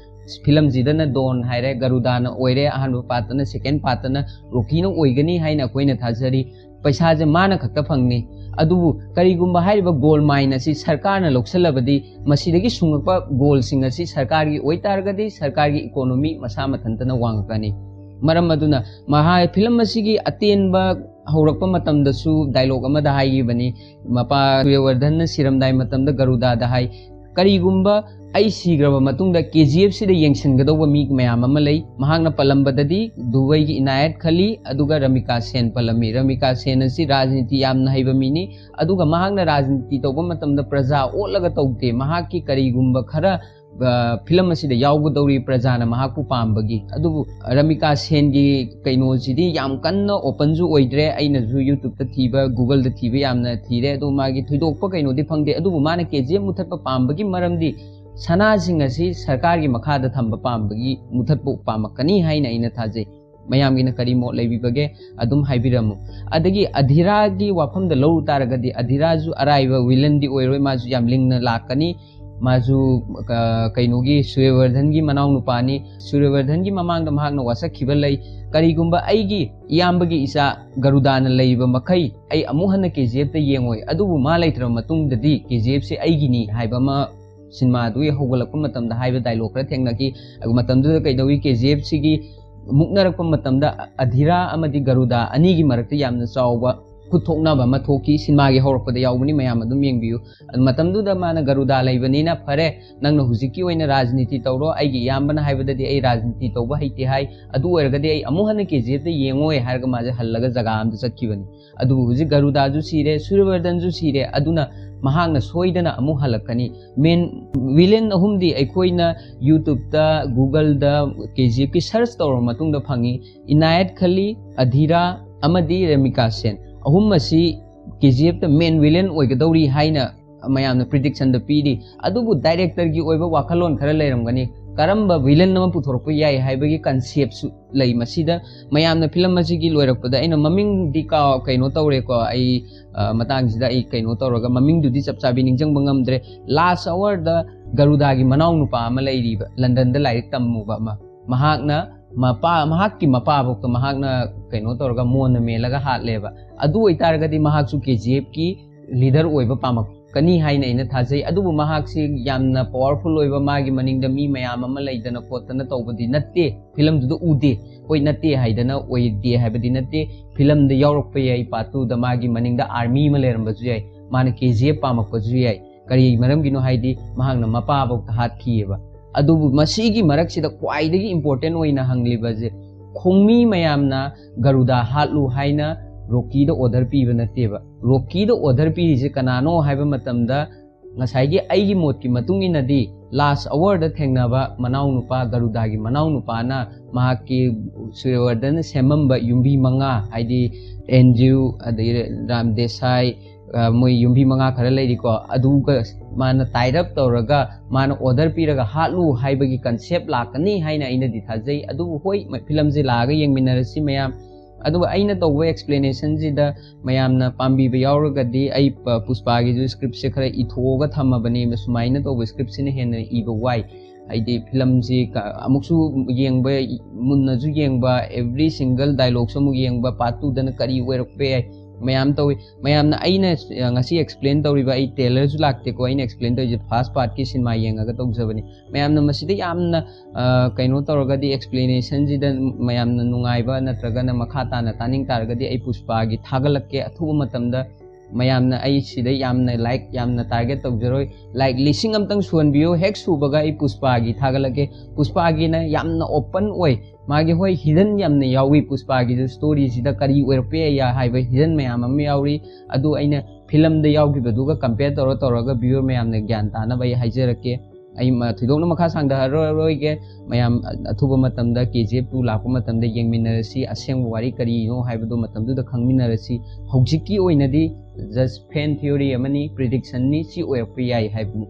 ꯐꯤꯂꯝꯁꯤꯗꯅ ꯗꯣꯟ ꯍꯥꯏꯔꯦ, ꯒꯔꯨꯗꯥꯅ ꯑꯣꯏꯔꯦ, ꯑꯍꯥꯟꯕ ꯄꯥꯔꯠꯇꯅ, ꯁꯦꯀꯦꯟ ꯄꯥꯔꯠꯇꯅ ꯔꯣꯀꯤꯅ ꯑꯣꯏꯒꯅꯤ ꯍꯥꯏꯅ ꯑꯩꯈꯣꯏꯅ ꯊꯥꯖꯔꯤ꯫ ꯄꯩꯁꯥꯁꯦ ꯃꯥꯅ ꯈꯛꯇ ꯐꯪꯅꯤ꯫ ꯑꯗꯨꯕꯨ ꯀꯔꯤꯒꯨꯝꯕ ꯍꯥꯏꯔꯤꯕ ꯒꯣꯜ ꯃꯥꯏꯟ ꯑꯁꯤ ꯁꯔꯀꯥꯔꯅ ꯂꯧꯁꯤꯜꯂꯕꯗꯤ, ꯃꯁꯤꯗꯒꯤ ꯁꯨꯡꯉꯛꯄ ꯒꯣꯜꯁꯤꯡ ꯑꯁꯤ ꯁꯔꯀꯥꯔꯒꯤ ꯑꯣꯏꯇꯥꯔꯒꯗꯤ, ꯁꯔꯀꯥꯔꯒꯤ ꯏꯀꯣꯅꯣꯃꯤ ꯃꯁꯥ ꯃꯊꯟꯇꯅ ꯋꯥꯡꯉꯛꯀꯅꯤ꯫ ꯃꯔꯝ ꯑꯗꯨꯅ ꯃꯍꯥꯛ ꯐꯤꯂꯝ ꯑꯁꯤꯒꯤ ꯑꯇꯦꯟꯕ ꯍꯧꯔꯛꯄ ꯃꯇꯝꯗꯁꯨ ꯗꯥꯏꯂꯣꯛ ꯑꯃꯗ ꯍꯥꯏꯈꯤꯕꯅꯤ, ꯃꯄꯥ ꯁꯨꯔ꯭ꯌꯋꯔꯙꯟꯅ ꯁꯤꯔꯝꯗꯥꯏ ꯃꯇꯝꯗ ꯒꯔꯨꯗꯥꯗ ꯍꯥꯏ, "ꯀꯔꯤꯒꯨꯝꯕ ꯑꯩ ꯁꯤꯈ꯭ꯔꯕ ꯃꯇꯨꯡꯗ ꯀꯦ ꯖꯤ ꯑꯦꯐ ꯁꯤꯗ ꯌꯦꯡꯁꯤꯟꯒꯗꯧꯕ ꯃꯤ ꯃꯌꯥꯝ ꯑꯃ ꯂꯩ꯫" ꯃꯍꯥꯛꯅ ꯄꯜꯂꯝꯕꯗꯗꯤ ꯗꯨꯕꯩꯒꯤ ꯏꯅꯥꯌꯠ ꯈꯂꯤ, ꯑꯗꯨꯒ ꯔꯃꯤꯀꯥ ꯁꯦꯟ ꯄꯜꯂꯝꯃꯤ꯫ ꯔꯃꯤꯀꯥ ꯁꯦꯟ ꯑꯁꯤ ꯔꯥꯖꯅꯤꯇꯤ ꯌꯥꯝꯅ ꯍꯩꯕ ꯃꯤꯅꯤ, ꯑꯗꯨꯒ ꯃꯍꯥꯛꯅ ꯔꯥꯖꯅꯤꯇꯤ ꯇꯧꯕ ꯃꯇꯝꯗ ꯄ꯭ꯔꯖꯥ ꯑꯣꯠꯂꯒ ꯇꯧꯗꯦ꯫ ꯃꯍꯥꯛꯀꯤ ꯀꯔꯤꯒꯨꯝꯕ ꯈꯔ, ꯑ, ꯐꯤꯂꯝ ꯑꯁꯤꯗ ꯌꯥꯎꯒꯗꯧꯔꯤ ꯄ꯭ꯔꯖꯥꯅ ꯃꯍꯥꯛꯄꯨ ꯄꯥꯝꯕꯒꯤ꯫ ꯑꯗꯨꯕꯨ ꯔꯃꯤꯀꯥ ꯁꯦꯟꯒꯤ ꯀꯩꯅꯣꯁꯤꯗꯤ ꯌꯥꯝ ꯀꯟꯅ ꯑꯣꯄꯟꯁꯨ ꯑꯣꯏꯗ꯭ꯔꯦ꯫ ꯑꯩꯅꯁꯨ YouTube-ꯇ ꯊꯤꯕ, Google-ꯗ ꯊꯤꯕ ꯌꯥꯝꯅ ꯊꯤꯔꯦ, ꯑꯗꯣ ꯃꯥꯒꯤ ꯊꯣꯏꯗꯣꯛꯄ ꯀꯩꯅꯣꯗꯤ ꯐꯪꯗꯦ꯫ ꯑꯗꯨꯕꯨ ꯃꯥꯅ ꯀꯦ ꯖꯤ ꯑꯦꯐ ꯃꯨꯊꯠꯄ ꯄꯥꯝꯕꯒꯤ ꯃꯔꯝꯗꯤ ꯁꯅꯥꯁꯤꯡ ꯑꯁꯤ ꯁꯔꯀꯥꯔꯒꯤ ꯃꯈꯥꯗ ꯊꯝꯕ ꯄꯥꯝꯕꯒꯤ ꯃꯨꯊꯠꯄ ꯄꯥꯝꯃꯛꯀꯅꯤ ꯍꯥꯏꯅ ꯑꯩꯅ ꯊꯥꯖꯩ꯫ ꯃꯌꯥꯝꯒꯤꯅ ꯀꯔꯤ ꯃꯣꯠ ꯂꯩꯕꯤꯕꯒꯦ ꯑꯗꯨꯝ ꯍꯥꯏꯕꯤꯔꯝꯃꯨ꯫ ꯑꯗꯒꯤ ꯑꯙꯤꯔꯥꯒꯤ ꯋꯥꯐꯝꯗ ꯂꯧꯔꯨ ꯇꯥꯔꯒꯗꯤ, ꯑꯙꯤꯔꯥꯁꯨ ꯑꯔꯥꯏꯕ ꯚꯤꯂꯟꯗꯤ ꯑꯣꯏꯔꯣꯏ, ꯃꯥꯁꯨ ꯌꯥꯝ ꯂꯤꯡꯅ ꯂꯥꯛꯀꯅꯤ꯫ ꯃꯥꯁꯨ, ꯑ, ꯀꯩꯅꯣꯒꯤ ꯁꯨꯔ꯭ꯌꯕꯔꯙꯟꯒꯤ ꯃꯅꯥꯎꯅꯨꯄꯥꯅꯤ꯫ ꯁꯨꯔ꯭ꯌꯕꯔꯙꯟꯒꯤ ꯃꯃꯥꯡꯗ ꯃꯍꯥꯛꯅ ꯋꯥꯁꯛꯈꯤꯕ ꯂꯩ, "ꯀꯔꯤꯒꯨꯝꯕ ꯑꯩꯒꯤ ꯏꯌꯥꯝꯕꯒꯤ ꯏꯆꯥ ꯒꯔꯨꯗꯥꯅ ꯂꯩꯕ ꯃꯈꯩ ꯑꯩ ꯑꯃꯨꯛ ꯍꯟꯅ ꯀꯦ ꯖꯤ ꯑꯦꯐꯇ ꯌꯦꯡꯉꯣꯏ, ꯑꯗꯨꯕꯨ ꯃꯥ ꯂꯩꯇ꯭ꯔꯕ ꯃꯇꯨꯡꯗꯗꯤ ꯀꯦ ꯖꯤ ꯑꯦꯐꯁꯦ ꯑꯩꯒꯤꯅꯤ" ꯍꯥꯏꯕ ꯑꯃ ꯁꯤꯅꯦꯃꯥꯗꯨꯒꯤ ꯍꯧꯒꯠꯂꯛꯄ ꯃꯇꯝꯗ ꯍꯥꯏꯕ ꯗꯥꯏꯂꯣꯛ ꯈꯔ ꯊꯦꯡꯅꯈꯤ꯫ ꯑꯗꯨ ꯃꯇꯝꯗꯨꯗ ꯀꯩꯗꯧꯏ, ꯀꯦ ꯖꯤ ꯑꯦꯐ ꯁꯤꯒꯤ ꯃꯨꯛꯅꯔꯛꯄ ꯃꯇꯝꯗ ꯑꯙꯤꯔꯥ ꯑꯃꯗꯤ ꯒꯔꯨꯗꯥ ꯑꯅꯤꯒꯤ ꯃꯔꯛꯇ ꯌꯥꯝꯅ ꯆꯥꯎꯕ ꯈꯨꯠ ꯊꯣꯛꯅꯕ ꯑꯃ ꯊꯣꯛꯈꯤ꯫ ꯁꯤꯅꯦꯃꯥꯒꯤ ꯍꯧꯔꯛꯄꯗ ꯌꯥꯎꯕꯅꯤ, ꯃꯌꯥꯝ ꯑꯗꯨꯝ ꯌꯦꯡꯕꯤꯌꯨ꯫ ꯑꯗꯨ ꯃꯇꯝꯗꯨꯗ ꯃꯥꯅ ꯒꯔꯨꯗꯥ ꯂꯩꯕꯅꯤꯅ, "ꯐꯔꯦ, ꯅꯪꯅ ꯍꯧꯖꯤꯛꯀꯤ ꯑꯣꯏꯅ ꯔꯥꯖꯅꯤꯇꯤ ꯇꯧꯔꯣ, ꯑꯩꯒꯤ ꯏꯌꯥꯝꯕꯅ ꯍꯥꯏꯕꯗꯗꯤ ꯑꯩ ꯔꯥꯖꯅꯤꯇꯤ ꯇꯧꯕ ꯍꯩꯇꯦ ꯍꯥꯏ, ꯑꯗꯨ ꯑꯣꯏꯔꯒꯗꯤ ꯑꯩ ꯑꯃꯨꯛ ꯍꯟꯅ ꯀꯦ ꯖꯤ ꯑꯦꯐꯇ ꯌꯦꯡꯉꯣꯏ" ꯍꯥꯏꯔꯒ ꯃꯥꯁꯦ ꯍꯜꯂꯒ ꯖꯒꯥ ꯑꯃꯗ ꯆꯠꯈꯤꯕꯅꯤ꯫ ꯑꯗꯨꯕꯨ ꯍꯧꯖꯤꯛ ꯒꯔꯨꯗꯥꯁꯨ ꯁꯤꯔꯦ, ꯁꯨꯔ꯭ꯌꯕꯔꯙꯟꯁꯨ ꯁꯤꯔꯦ, ꯑꯗꯨꯅ ꯃꯍꯥꯛꯅ ꯁꯣꯏꯗꯅ ꯑꯃꯨꯛ ꯍꯜꯂꯛꯀꯅꯤ꯫ ꯃꯦꯟ ꯚꯤꯂꯦꯟ ꯑꯍꯨꯝꯗꯤ ꯑꯩꯈꯣꯏꯅ YouTube-ꯇ, Google-ꯗ, ꯀꯦ ꯖꯤ ꯑꯦꯐꯀꯤ ꯁꯔꯆ ꯇꯧꯔꯕ ꯃꯇꯨꯡꯗ ꯐꯪꯉꯤ꯫ ꯏꯅꯥꯌꯠ ꯈꯂꯤ, ꯑꯙꯤꯔꯥ ꯑꯃꯗꯤ ꯔꯦꯃꯤꯀꯥ ꯁꯦꯟ, ꯑꯍꯨꯝ ꯑꯁꯤ ꯀꯦ ꯖꯤ ꯑꯦꯐꯇ ꯃꯦꯟ ꯚꯤꯂꯦꯟ ꯑꯣꯏꯒꯗꯧꯔꯤ ꯍꯥꯏꯅ ꯃꯌꯥꯝꯅ ꯄ꯭ꯔꯤꯗꯤꯛꯁꯟꯗ ꯄꯤꯔꯤ꯫ ꯑꯗꯨꯕꯨ ꯗꯥꯏꯔꯦꯛꯇꯔꯒꯤ ꯑꯣꯏꯕ ꯋꯥꯈꯜꯂꯣꯟ ꯈꯔ ꯂꯩꯔꯝꯒꯅꯤ꯫ ꯀꯔꯝꯕ villain ꯑꯃ ꯄꯨꯊꯣꯔꯛꯄ ꯌꯥꯏ ꯍꯥꯏꯕꯒꯤ conceptꯁꯨ ꯂꯩ꯫ ꯃꯁꯤꯗ ꯃꯌꯥꯝꯅ film ꯑꯁꯤꯒꯤ ꯂꯣꯏꯔꯛꯄꯗ, ꯑꯩꯅ ꯃꯃꯤꯡꯗꯤ ꯀꯥꯎ-, ꯀꯩꯅꯣ ꯇꯧꯔꯦꯀꯣ, ꯑꯩ, ꯑ, ꯃꯇꯥꯡꯁꯤꯗ ꯑꯩ ꯀꯩꯅꯣ ꯇꯧꯔꯒ ꯃꯃꯤꯡꯗꯨꯗꯤ ꯆꯞ ꯆꯥꯕꯤ ꯅꯤꯡꯁꯤꯡꯕ ꯉꯝꯗ꯭ꯔꯦ꯫ Last hourꯗ ꯒꯔꯨꯗꯥꯒꯤ ꯃꯅꯥꯎ ꯅꯨꯄꯥ ꯑꯃ ꯂꯩꯔꯤꯕ, ꯂꯟꯗꯟꯗ ꯂꯥꯏꯔꯤꯛ ꯇꯝꯃꯨꯕ ꯑꯃ, ꯃꯍꯥꯛꯅ ꯃꯄꯥ, ꯃꯍꯥꯛꯀꯤ ꯃꯄꯥꯐꯥꯎꯗ ꯃꯍꯥꯛꯅ ꯀꯩꯅꯣ ꯇꯧꯔꯒ ꯃꯣꯟꯅ ꯃꯦꯜꯂꯒ ꯍꯥꯠꯂꯦꯕ꯫ ꯑꯗꯨ ꯑꯣꯏꯇꯥꯔꯒꯗꯤ ꯃꯍꯥꯛꯁꯨ KGFꯀꯤ leader ꯑꯣꯏꯕ ꯄꯥꯝꯃꯛꯀꯅꯤ ꯍꯥꯏꯅ ꯑꯩꯅ ꯊꯥꯖꯩ꯫ ꯑꯗꯨꯕꯨ ꯃꯍꯥꯛꯁꯤ ꯌꯥꯝꯅ powerful ꯑꯣꯏꯕ, ꯃꯥꯒꯤ ꯃꯅꯤꯡꯗ ꯃꯤ ꯃꯌꯥꯝ ꯑꯃ ꯂꯩꯗꯅ ꯈꯣꯠꯇꯅ ꯇꯧꯕꯗꯤ ꯅꯠꯇꯦ꯫ Filmꯗꯨꯗ ꯎꯗꯦ꯫ ꯍꯣꯏ, ꯅꯠꯇꯦ ꯍꯥꯏꯗꯅ ꯑꯣꯏꯗꯦ ꯍꯥꯏꯕꯗꯤ ꯅꯠꯇꯦ꯫ Filmꯗ ꯌꯥꯎꯔꯛꯄ ꯌꯥꯏ, part twoꯗ ꯃꯥꯒꯤ ꯃꯅꯤꯡꯗ army ꯑꯃ ꯂꯩꯔꯝꯕꯁꯨ ꯌꯥꯏ꯫ ꯃꯥꯅ KGF ꯄꯥꯝꯃꯛꯄꯁꯨ ꯌꯥꯏ꯫ ꯀꯔꯤ ꯃꯔꯝꯒꯤꯅꯣ ꯍꯥꯏꯗꯤ ꯃꯍꯥꯛꯅ ꯃꯄꯥꯐꯥꯎꯗ ꯍꯥꯠꯈꯤꯑꯕ꯫ ꯑꯗꯨꯕꯨ ꯃꯁꯤꯒꯤ ꯃꯔꯛꯁꯤꯗ ꯈ꯭ꯋꯥꯏꯗꯒꯤ important ꯑꯣꯏꯅ ꯍꯪꯂꯤꯕꯁꯦ, ꯈꯣꯡꯃꯤ ꯃꯌꯥꯝꯅ ꯒꯔꯨꯗꯥ ꯍꯥꯠꯂꯨ ꯍꯥꯏꯅ ꯔꯣꯀꯤꯗ order ꯄꯤꯕ ꯅꯠꯇꯦꯕ꯫ ꯔꯣꯀꯤꯗ order ꯄꯤꯔꯤꯁꯦ ꯀꯅꯥꯅꯣ ꯍꯥꯏꯕ ꯃꯇꯝꯗ, ꯉꯁꯥꯏꯒꯤ ꯑꯩꯒꯤ ꯃꯣꯠꯀꯤ ꯃꯇꯨꯡ ꯏꯟꯅꯗꯤ, last hourꯗ ꯊꯦꯡꯅꯕ ꯃꯅꯥꯎꯅꯨꯄꯥ, ꯒꯔꯨꯗꯥꯒꯤ ꯃꯅꯥꯎꯅꯨꯄꯥꯅ ꯃꯍꯥꯛꯀꯤ ꯁꯨꯔ꯭ꯌꯋꯔꯙꯟꯅ ꯁꯦꯝꯃꯝꯕ ꯌꯨꯝꯕꯤ ꯃꯉꯥ, ꯍꯥꯏꯗꯤ ꯑꯦꯟꯗ꯭ꯔꯤꯌꯨ, ꯑꯗꯒꯤ ꯔꯥꯝ ꯗꯦꯁꯥꯏ, ꯑ, ꯃꯣꯏ ꯌꯨꯝꯕꯤ ꯃꯉꯥ ꯈꯔ ꯂꯩꯔꯤꯀꯣ, ꯑꯗꯨꯒ ꯃꯥꯅ tie up ꯇꯧꯔꯒ, ꯃꯥꯅ order ꯄꯤꯔꯒ ꯍꯥꯠꯂꯨ ꯍꯥꯏꯕꯒꯤ concept ꯂꯥꯛꯀꯅꯤ ꯍꯥꯏꯅ ꯑꯩꯅꯗꯤ ꯊꯥꯖꯩ꯫ ꯑꯗꯨꯕꯨ ꯍꯣꯏ, ꯃ-, filmꯁꯦ ꯂꯥꯛꯑꯒ ꯌꯦꯡꯃꯤꯟꯅꯔꯁꯤ ꯃꯌꯥꯝ꯫ ꯑꯗꯨꯒ ꯑꯩꯅ ꯇꯧꯕ explanationꯁꯤꯗ ꯃꯌꯥꯝꯅ ꯄꯥꯝꯕꯤꯕ ꯌꯥꯎꯔꯒꯗꯤ, ꯑꯩ ꯄ-, ꯄꯨꯁꯄꯥꯒꯤꯁꯨ scriptꯁꯦ ꯈꯔ ꯏꯊꯣꯛꯑꯒ ꯊꯝꯃꯕꯅꯦ꯫ ꯁꯨꯃꯥꯏꯅ ꯇꯧꯕ scriptꯁꯤꯅ ꯍꯦꯟꯅ ꯏꯕ ꯋꯥꯏ꯫ ꯍꯥꯏꯗꯤ filmꯁꯤ ꯀ-, ꯑꯃꯨꯛꯁꯨ ꯌꯦꯡꯕ, ꯃꯨꯟꯅꯁꯨ ꯌꯦꯡꯕ, every single dialogueꯁꯨ ꯑꯃꯨꯛ ꯌꯦꯡꯕ, part twoꯗꯅ ꯀꯔꯤ ꯑꯣꯏꯔꯛꯄ ꯌꯥꯏ, ꯃꯌꯥꯝ ꯇꯧꯏ꯫ ꯃꯌꯥꯝꯅ ꯑꯩꯅ, ꯑ, ꯉꯁꯤ explain ꯇꯧꯔꯤꯕ, ꯑꯩ trailerꯁꯨ ꯂꯥꯛꯇꯦꯀꯣ, ꯑꯩꯅ explain ꯇꯧꯔꯤꯁꯦ first partꯀꯤ cinema ꯌꯦꯡꯉꯒ ꯇꯧꯖꯕꯅꯤ꯫ ꯃꯌꯥꯝꯅ ꯃꯁꯤꯗ ꯌꯥꯝꯅ, ꯑ, ꯀꯩꯅꯣ ꯇꯧꯔꯒꯗꯤ, explanationꯁꯤꯗ ꯃꯌꯥꯝꯅ ꯅꯨꯡꯉꯥꯏꯕ ꯅꯠꯇ꯭ꯔꯒꯅ ꯃꯈꯥ ꯇꯥꯅ ꯇꯥꯅꯤꯡ ꯇꯥꯔꯒꯗꯤ, ꯑꯩ ꯄꯨꯁꯄꯥꯒꯤ ꯊꯥꯒꯠꯂꯛꯀꯦ ꯑꯊꯨꯕ ꯃꯇꯝꯗ꯫ ꯃꯌꯥꯝꯅ ꯑꯩ ꯁꯤꯗ ꯌꯥꯝꯅ like ꯌꯥꯝꯅ target ꯇꯧꯖꯔꯣꯏ, like ꯂꯤꯁꯤꯡ ꯑꯝꯇꯪ ꯁꯨꯍꯟꯕꯤꯌꯨ꯫ ꯍꯦꯛ ꯁꯨꯕꯒ ꯑꯩ ꯄꯨꯁꯄꯥꯒꯤ ꯊꯥꯒꯠꯂꯛꯀꯦ꯫ ꯄꯨꯁꯄꯥꯒꯤꯅ ꯌꯥꯝꯅ open ꯑꯣꯏ, ꯃꯥꯒꯤ, ꯍꯣꯏ, hidden ꯌꯥꯝꯅ ꯌꯥꯎꯏ꯫ ꯄꯨꯁꯄꯥꯒꯤ storyꯁꯤꯗ ꯀꯔꯤ ꯑꯣꯏꯔꯛꯄ ꯌꯥꯏ ꯍꯥꯏꯕ hidden ꯃꯌꯥꯝ ꯑꯃ ꯌꯥꯎꯔꯤ꯫ ꯑꯗꯨ ꯑꯩꯅ filmꯗ ꯌꯥꯎꯈꯤꯕꯗꯨꯒ compare ꯇꯧꯔ ꯇꯧꯔꯒ viewer ꯃꯌꯥꯝꯅ ꯒ꯭ꯌꯥꯟ ꯇꯥꯅꯕ ꯑꯩ ꯍꯥꯏꯖꯔꯛꯀꯦ꯫ ꯑꯩ ꯃ-, ꯊꯣꯏꯗꯣꯛꯅ ꯃꯈꯥ ꯁꯥꯡꯊꯔꯔꯣꯏꯒꯦ꯫ ꯃꯌꯥꯝ ꯑ-, ꯑꯊꯨꯕ ꯃꯇꯝꯗ KGF two ꯂꯥꯛꯄ ꯃꯇꯝꯗ ꯌꯦꯡꯃꯤꯟꯅꯔꯁꯤ꯫ ꯑꯁꯦꯡꯕ ꯋꯥꯔꯤ ꯀꯔꯤꯅꯣ ꯍꯥꯏꯕꯗꯨ ꯃꯇꯝꯗꯨꯗ ꯈꯪꯃꯤꯟꯅꯔꯁꯤ꯫ ꯍꯧꯖꯤꯛꯀꯤ ꯑꯣꯏꯅꯗꯤ just fan theory ꯑꯃꯅꯤ, predictionꯅꯤ, ꯁꯤ ꯑꯣꯏꯔꯛꯄ ꯌꯥꯏ ꯍꯥꯏꯕꯅꯤ꯫